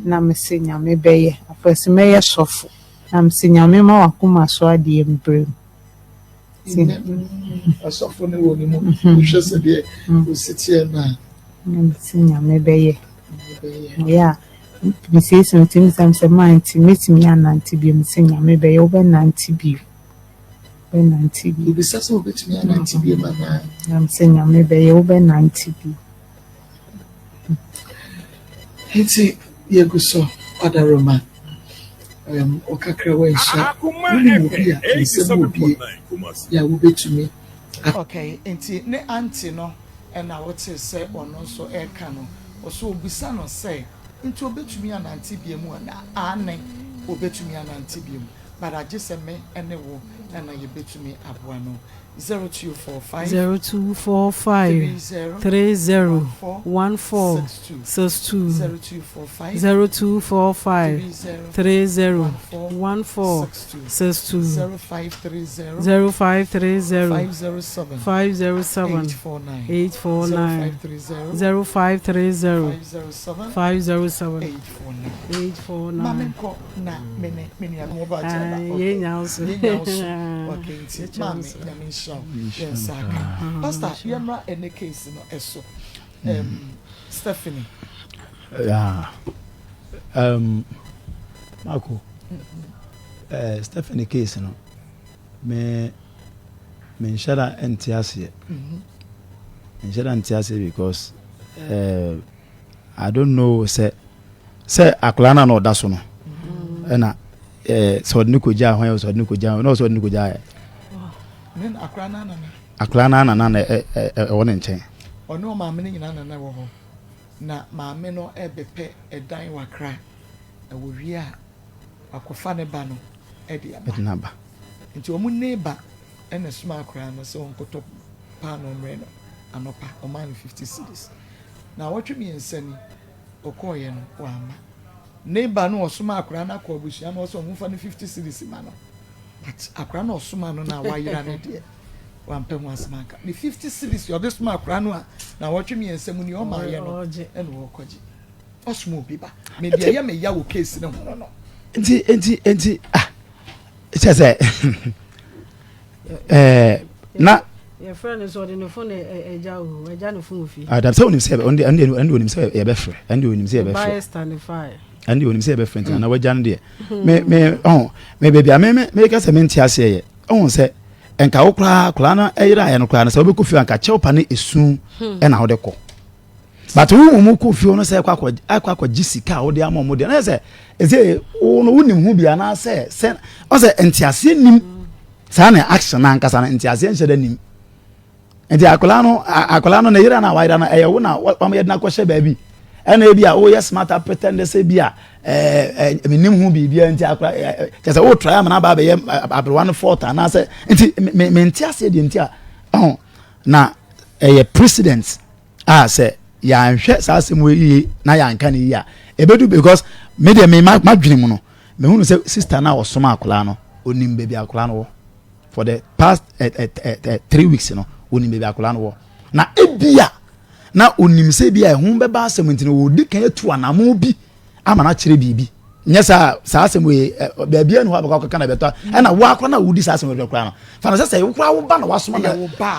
Na mese Nyame bɛyɛ. Afei ɔse mɛyɛ sɔfo. Na mese Nyame ma w'akoma so adeɛ mbrɛ mu. Asɔfo no wɔ ne mu. Wohwɛ sɛ deɛ osi teɛ no a. Na mese Nyame bɛyɛ. Ɛyɛ a mesiesie me tirim sɛ sɛ mante mɛtumi anante bio. Mese Nyame bɛyɛ wobɛnante bio. Wobɛnante bio. Obisa sɛ wobɛtumi anante bio anaa? Na mese Nyame bɛyɛ wobɛnante bio. Nti yɛgu so ɔdaroma um, ɔkakra wanhyia wonim obi a nsɛm wɔ bie yɛ a wobɛtumi Okay, nti ne aunty no na wotee sɛ ɔno nso reka no, ɔso obisa no sɛ nti obetumi anante biom anaa? Aane, obetumi anante biom, but agye sɛ me ne wo na yɛbetumi aboa no. 0245 0245 30 30 14 14 62 62 0245 0245 30 30 14 14 62 62 0530 0530 507 507 849 849 0530 0530 507 507 849. 849. Maame nkɔ na me ne me nua mo ba kyerɛ ba. Yɛn nya nso. Yɛn nya nso. Okay nti maame nyame nhyira wo. Yɛn nsa aka. Pastor yɛn mmra ɛne case no ɛso. Um, Stephanie. Yeah. Um, Marco. Uh, Stephanie case no. Me me nhyɛ da nte aseɛ. Nhyɛ da nte aseɛ because uh, I don't know sɛ sɛ akwadaa no a na ɔda so no ɛna ɛɛ sɛ ɔde ne kɔ gya hwan sɛ ɔde ne kɔ gya na ɔsɛ ɔde ne kɔ gya yɛ. Akwadaa no anana na ɛ ɛ ɛwɔ ne nkyɛn. Ɔne ɔmaame no nyinaa nana wɔ hɔ na maame no ɛbɛpɛ ɛdan wɔ Accra na wɔwie a wakɔfa ne ba no ɛde aba. Ɛde n'aba. Nti wɔn neighbor ɛna ɛsoma akwadaa no sɛ ɔnkɔtɔ paanoo mmrɛ no. Anɔpa ɔmaa no 50 cedis. Naawɔtwe mmiɛnsa ni ɔkɔɔeɛ no wamma. Ne ba no ɔsoma akwadaa no akɔ abusua no hɔ sɛ ɔmfa no 50 cedis ma no. But akwadaa no ɔsoma no na wayera no deɛ wampɛ ho asɛm anka. Ne 50 cedis ɔde soma akwadaa no a naawɔtwe mmiɛnsa mu ni ɔmaayɛ no ɛna ɔrekɔgye. Ɔsoma obi ba. Me deɛ ɛyɛ me ya wɔ case no ho no no. Nti nti nti ah kyɛ sɛ ɛɛ na. Yɛfrɛ no sɛ ɔde ne fon agya o agya ne fon ofie. Adam sɛ onim sɛ ɔno deɛ ɛno deɛ onim sɛ yɛbɛfrɛ ɛno deɛ onim sɛ yɛbɛfrɛ. Ɔba Esther ne fae. Ɛno deɛ onim sɛ yɛbɛfrɛ nti na wagya no deɛ me me ɔho me baabi a me me meka sɛ mente aseɛ yɛ ɔho sɛ nka wo koraa koraa no ɛyera ayɛ no koraa no sɛ wobɛkɔ fie anka kyɛw pa ne esu ɛna wode kɔ. But wo wɔn kɔ fie no sɛ ɛkɔ akɔ akɔgye sika a wode ama wɔn deɛ na sɛ ɛsɛ wo no wonim ho bi anaasɛ sɛ ɔsɛ nteaseɛ nim saa na action na ankasa no nteaseɛ nhyɛ da nim nti akwadaa no akwadaa no ne yere na wayera no ɛyɛ wo na wɔn yɛ de no akɔhyɛ baabi ɛna ebi a woyɛ smart apretend sɛ bi a ɛɛ ɛɛ menim ho biribi nti akwadaa ɛɛ kyɛ sɛ wotra ama no aba abɛyɛ aberewa no fault anaasɛ nti me me nteaseɛ deɛ nti a ɔho na ɛyɛ president. a sɛ yɛanhwɛ saa asɛm wei yie na yɛanka no yie a ɛbɛdu because me deɛ me madwene mu no mehunu sɛ sister no a ɔsoma akwadaa no onim baabi akwadaa no wɔ for the past eh, eh, eh, eh, 3 weeks no onim baabi akwadaa no wɔ na ebia na onim sɛ ebia ɛho bɛba asɛm nti no wɔdi kan atu anamo bi ama no akyerɛ biribi nyɛ saa saa asɛm wei baabi ɛnu hɔ abɛkɔ akɔka na ɛbɛtɔ ɛna wo akora na wodi saa asɛm wei koraa no fa no sɛ sɛ wo koraa wo ba na wasoma na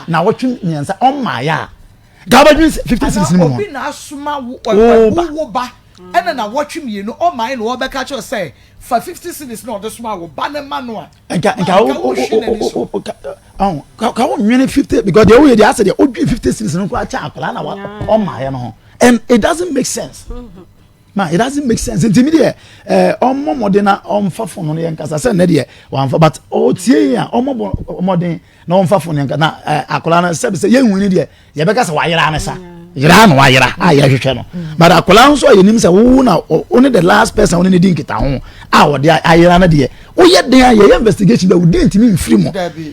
na wɔtwe mmiɛnsa ɔmmaayɛ a nka wobɛdwene 56 no mu obi na asoma wo ba ɛna na wɔtwe mmienu ɔmmaayɛ na wɔbɛka kyerɛ sɛ fa 50 cedis na ɔde soma wo ba ne ma no a nka nka wo wo ka wo nwene 50 because deɛ woyɛ deɛ asɛ deɛ wodwene 50 cedis no koraa kyɛ akwadaa na ɔmmaayɛ no ho and it doesn't make sense. Mm -hmm. Ma it doesn't make sense nti mi deɛ ɛɛ ɔmmɔ mmɔden na ɔmfa fon no yɛn kasa sɛ nnɛ deɛ wamfa but ɔtie yɛn a ɔmmɔ mmɔden na ɔmfa fon yɛn kasa na ɛɛ akwadaa no sɛbi sɛ yɛn hu ni deɛ yɛbɛka sɛ wayera ne sa yera na wayera a yɛhwehwɛ no but akwadaa nso a yɛnim sɛ wo na wo ne the last person wo ne ne di nkita ho a ɔde ayera no deɛ woyɛ den a yɛyɛ investigation bɛ wo di ntumi nfiri mu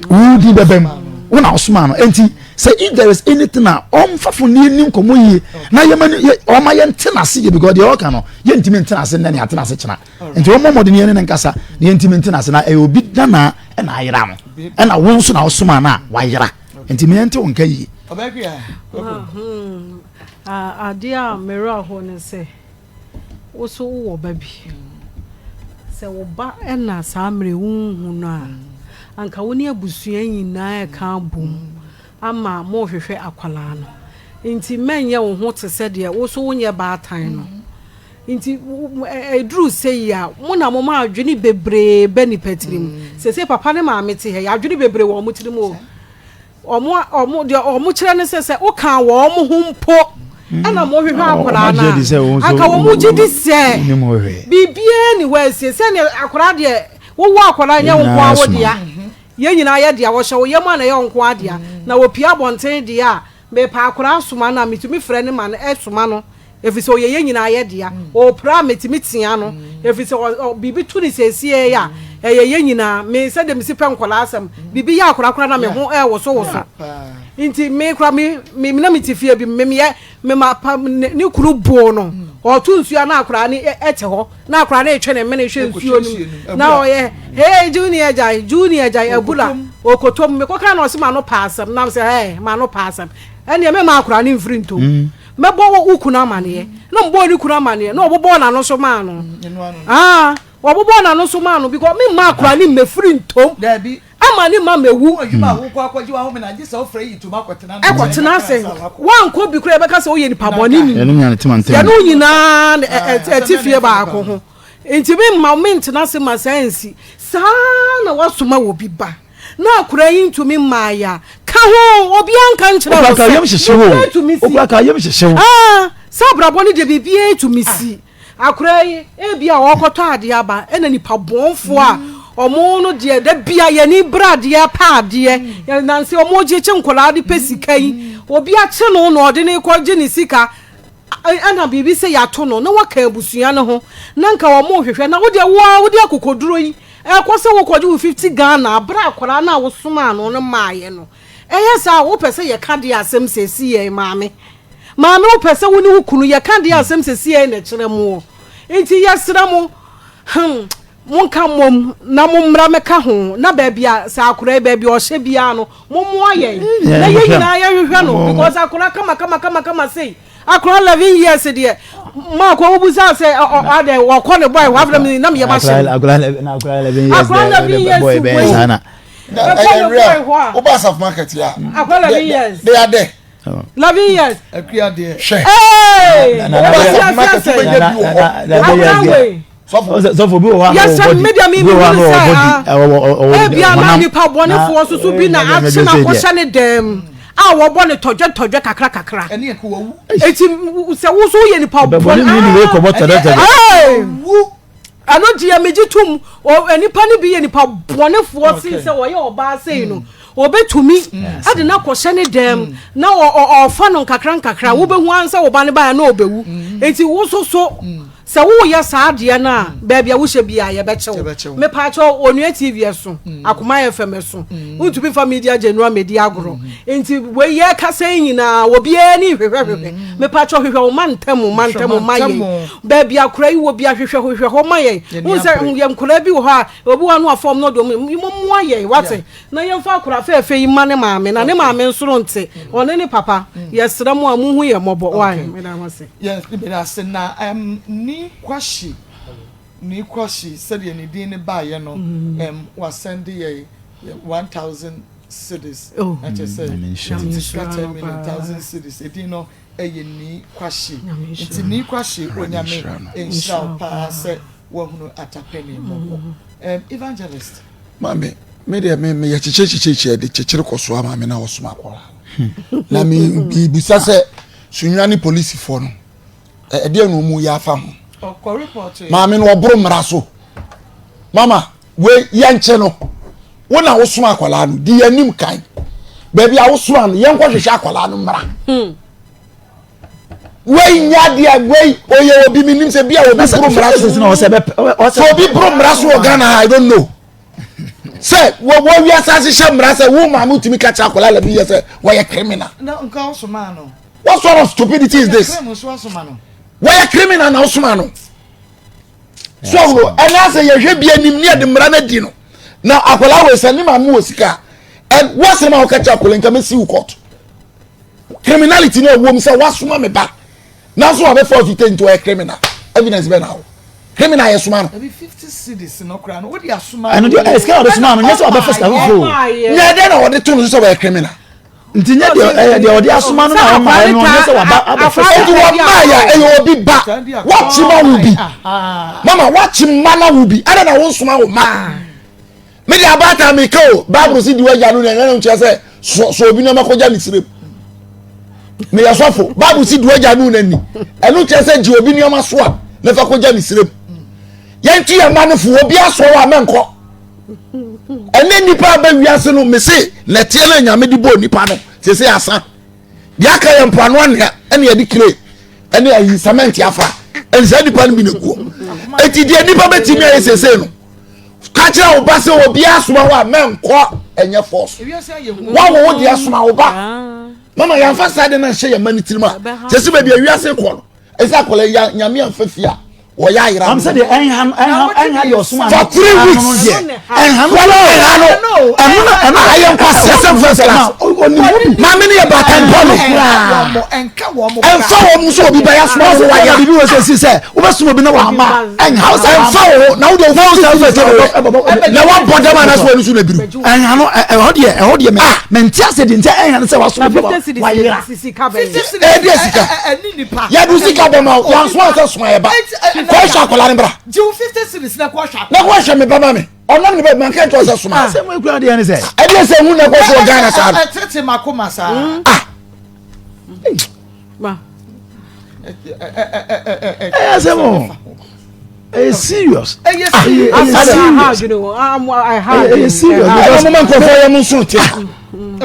wo di bɛbɛ mu wo na ɔsoma no nti. Sɛ if there is anything a ɔmfa fo ne yɛni nkɔmmɔ yie na yɛma ne yɛ ɔma yɛnte n'ase yie because deɛ ɔka no yɛntumi nte n'ase nnɛ ne ate n'ase kyena nti ɔmmɔ mmɔden yɛne ne nkasa na yɛntumi nte n'ase na ɛyɛ obi nana ɛna ayera no ɛna wo nso na wosoma no a wayera nti meyɛnte wo nka yie. Adeɛ a merɛ ahoɔ ne sɛ Wo nso wowɔ ba bi. Sɛ wo ba na saa mmerɛ yi wonhu no a, anka wo ne abusua nyinaa reka abom ama morehwehwɛ akwadaa no. Nti mɛnyɛ wo ho te sɛ deɛ wo nso wonyɛ baatan no. Nti ɛduru sei a, mo na moma adwene bebree ba nnipa tirim. Seesei papa ne maame te ha yi, adwene bebree wɔ wɔn tirim o. Wɔn a wɔn deɛ wɔn kyerɛ ne sɛ sɛ woka wɔn ho mpo ɛna wɔn hwehwɛ akwadaa no a anka wɔn gye di sɛ biribiara ni hɔ asie sɛdeɛ akwadaa deɛ wowɔ akwadaa nyɛ wo nko ara wo dea yɛn nyinaa yɛ dea wɔhyɛ wo yam a na ɛyɛ wo nko ara dea na wɔpie abɔnten deɛ a mepɛ akwadaa soma no a metumi frɛ ne ma no ɛsoma no Ɛfiri sɛ ɔyɛ yɛn nyinaa yɛ dea. Ɔrepira a, metumi tea no. Ɛfiri sɛ biribi to no seesei a, ɛyɛ yɛn nyinaa. Me, sɛdeɛ mesi pɛ nkwadaa asɛm, biribi yɛ akwadaa koraa na me ho rewosowoso. Nti me koraa, me, me, na mete fie bi, me, meyɛ, me ma pa, ne, ne kunu boo no. Ɔreto nsuo a na akwadaa no te hɔ. Na akwadaa no retwe ne mene hwɛ nsuo no mu. Na ɔyɛ, hey, Junior gyae, Junior gyae, abura. Ɔkɔtɔ mu. Mekɔka na ɔse ma no pa asɛm. Na mesɛ, hey, ma no pa asɛm. Ɛnneɛ mɛma akwadaa no mfiri ntom. Mɛbɔ wo kunu amaneɛ. Na ɔbɔɔ ne kunu amaneɛ na ɔbobɔɔ n'ano so maa no. Ah, ɔbobɔɔ n'ano so maa no because me mma akora ne mmɛfiri ntom. Ama ne mma mɛwu. Ɛkɔtena ase. Woankɔ bi koraa yɛbɛka sɛ woyɛ nipa bɔne ni. Yɛne wo nyinaa ɛte fie baako ho. Nti me mma mentena ase ma saa nsi. Saa na woasoma wɔ bi ba. Na akwadaa yi ntumi mmaeɛ a, ka ho, obiara nka nkyerɛ wo sɛ biribiara tumi si. Okura ka yam hyehye wo. Ah, sɛ abrabɔ no deɛ biribiara tumi si. Akwadaa yi, ebi a ɔrekɔtɔ adeɛ aba, ɛna nipa bɔnfoɔ a wɔn no deɛ da bia yɛn ani bere adeɛ pɛ adeɛ, nansi wɔn gyekye nkwadaa de pɛ sika yi, obi akye no na ɔde ne kɔ gye ne sika. Ɛna biribi sɛ yɛato no na waka abusua no ho na nka wɔn rehwehwɛ na wodeɛ wo ara wode akokoduro yi ɛkɔ sɛ wokɔgye wo 50 Ghana aberɛ akwadaa no a wosomaa no no maaeɛ no. Ɛyɛ saa a, wopɛ sɛ yɛka deɛ asɛm sɛsi yɛn maame. Maame wopɛ sɛ wo ne wo kunu yɛka deɛ asɛm sɛsi yɛn na ɛkyerɛ mo. Nti yɛsrɛ mo, hmm, monka mmom na mommra mɛka ho na baabi a sɛ akora yi baabi a ɔhyɛ biara no mommoa yɛn na yɛn nyinaa yɛhwehwɛ no because akora kama kama kama kama sei akora 11 years deɛ maako wobusa sɛ adɛ wɔkɔ ne boy hɔ afei na na meyɛ mahyɛ akora 11 years akora 11 years boy bɛn saa na ɛkɔ ne boy hɔ a woba asafo market ya akora 11 years they are there 11 years akua deɛ hwɛ ee woba asafo market wobɛnya bi wɔ hɔ akora wei sɔfo bi wɔ hɔ a yɛsɛ ɔwɔ media mi bi mi wɔ hɔ a hu ɔwɔ sɛ body ah ɔwɔ ebia na nipa bɔnefoɔ soso bi na akye na akɔhyɛ ne dɛm a wɔbɔ ne tɔdwɛ tɔdwɛ kakra kakra ɛne yɛ kò wawu eti sɛ woso yɛ nipa bɔne bɔne ni ni wei kɔbɔ tɔdɛ tɔdɛ Hey! wu ɛno deɛ megye tom nipa no bi yɛ nipa bɔnefoɔ sen sɛ wɔyɛ ɔbaa sei no wɔbɛtumi ɛde no akɔhyɛ ne dɛm na ɔfa no nkakra nkakra wobɛhu ansa wo ba no baeɛ na ɔbɛwu enti wo so so sɛ woyɛ saa adeɛ no a baabi a wohyɛ biaa yɛbɛkyɛ Yɛbɛkyɛ wo wo. mepaakyɛ onua tv ɛso akoma fm ɛso wontumi mfa media general medi agorɔ nti wei yɛkasa yi nyinaa obiara ni hwehwɛhwehwɛ mepaakyɛ hwehwɛ wo ma ntɛm ma ntɛm ma Hwehwɛ yɛn ma baabi akora yi wɔ bi ahwehwɛ hwehwɛ hɔ ma yɛn Yɛn wohu sɛ apere. yɛ nkora bi wɔ hɔ a obi wɔ no afɔm no ɔde mmoa yɛn wate na yɛmfa akora fɛɛfɛ yi ma ne maame na ne maame nsoro nte ɔne ne papa yɛsrɛ mo a muhu yɛ mmɔbɔ wae meda mo ase. Yɛ meda ase na ni kwahye ni kwahye sɛdeɛ ne din ne baayɛ no wasɛnde yɛ 1000 cedis Oh. na kyerɛ sɛ Nyame nhyira tete sika Nyame 10 nhyira million no 1000 cedis edin no ɛyɛ ni kwahye Nyame nhyira nti ni kwahye onyame nhyira no. nhyira wo paa sɛ wahunu atapɛni mmɔbɔ evangelist. Maame, me deɛ me meyɛ kyekyere de kyekyere kɔ so ama me na wɔsoma akɔla no na me mebisa sɛ Sunyani polisifoɔ no ɛdeɛ na ɔmu yɛ afa ho. Ɔkɔ report yi. Maame no ɔboro mmara so. Mama wei yɛnkye no, wo na wosoma akwadaa no, di yɛn anim kan baabi a wosoma no, yɛnkɔhwehwɛ akwadaa no mmara. Wei nya deɛ wei oyɛ obi mi nim sɛ bi a obi boro mmara so. Sɛ obi boro mmara so wɔ Ghana ha, I don't know sɛ wɔ wɔ wiase ahyehyɛ mmara sɛ wo maame tumi ka kyerɛ akwadaa la bi yɛ sɛ wɔyɛ criminal. Na nka ɔsoma no. What sort of stupidity is this? Crime nso asoma no. Wɔyɛ criminal na ɔsoma no. So ɔhoro ɛna sɛ yɛhwɛ bi anim ne yɛde mmara no adi no na akwadaa wɔ sɛ ne maame wɔ sika ɛ wɔasɛm a wɔka kyerɛ akwadaa nka mɛsi wo court. Criminality na ɛwɔ mu sɛ wasoma me ba nanso wabɛfa ɔfite nti ɔyɛ criminal, evidence bɛ na hɔ criminal yɛ soma no. Ebi 50 cedis no kora no wode asoma. Ɛno deɛ ɛsika a ɔde soma no nyɛ sɛ ɔbɛfa sika foforɔ o. Nyɛ dɛ na wɔde to no so sɛ wɔyɛ criminal. Nti nyɛ deɛ ɛyɛ deɛ ɔde asoma no na ɔma ɛno nyɛ sɛ waba abɛfa Eti sika. wɔn mmaa yɛ ɛyɛ obi ba wakyi ma wo bi mama wakyi mma na wo bi ɛna na wo nsoma wo ma mi de abaatan mi ka o baabulu si di wa gya no na ɛna nkyɛn sɛ so so obi nneɛma kɔgya ne sirem mi yɛ sɔfo baabulu si di wa gya no na ni ɛno nkyɛn sɛ gye obi nneɛma so a ne fa kɔgya ne sirem yɛn ti yɛn mma no fo obi asɔ wɔ amɛnkɔ ɛne nipa abɛ wiase no mese nɛteɛ na nyame de bɔ nipa no sese asa deɛ aka yɛ mpoano anwea ɛne yɛde kire ɛne ayi cement afa ɛne saa nipa no bi na guo eti deɛ nipa bɛtumi ayɛ sese no ka kyerɛ wo ba sɛ obi asoma wo a mɛnkɔ ɛnyɛ force wawo wo deɛ asoma wo ba mama yɛnfa saa de no nhyɛ yɛn mma ne tirim a sɛ sɛ baabi a wiase kɔ no ɛsɛ akɔla ya nyame amfa fie a wɔyɛ ayera Am sɛ deɛ ɛnha ɛnha ɛnha deɛ ɔsoma for 3 weeks deɛ ɛnha no wɔn ɛnha no ɛno na ɛno ayɛ nkwasi asɛm first class onimu bi maame no yɛ baatan bɔ no ɛnka wɔn mo ɛnfa wɔn mu sɛ obi bɛyɛ asoma ɔsɛ wo wayɛ wayɛ biribi wɔ sɛ si sɛ wobɛsoma obi na wama ɛnha wo sɛ ɛnfa wo na wo de na wo sɛ wofɛ sɛ na wabɔ dɛm anaasɛ wɔn nso na biriw ɛnha no ɛhɔ deɛ ɛhɔ deɛ mɛ mɛ nti ase deɛ nti ɛnha no sɛ wasoma obi wa wayera ɛdi sika ɛni nipa yɛdu sika bɛ ma yansoma sɛ soma yɛ ba kɔhwɛ akwadaa ne bra gye wo 50 cedis na kɔhwɛ na kɔhwɛ mi ba ma mi ɔnam ne bɛ man kɛ ntɔ sɛ soma asɛm ekura deɛ ne sɛ ɛdi sɛ hu na kɔ so wɔ Ghana saa no ɛtete mako ma saa ah Ma. ɛyɛ asɛm o ɛyɛ serious ɛyɛ serious ɛyɛ Asɛm a ɛha serious adwene o, ɛha Ɛyɛ adwene, serious ɛha ɛna mo ma nkurɔfoɔ yɛ mo nso te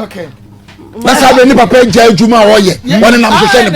okay na saa bɛ ni papa gya adwuma a ɔyɛ wɔne nam hwehwɛ ne.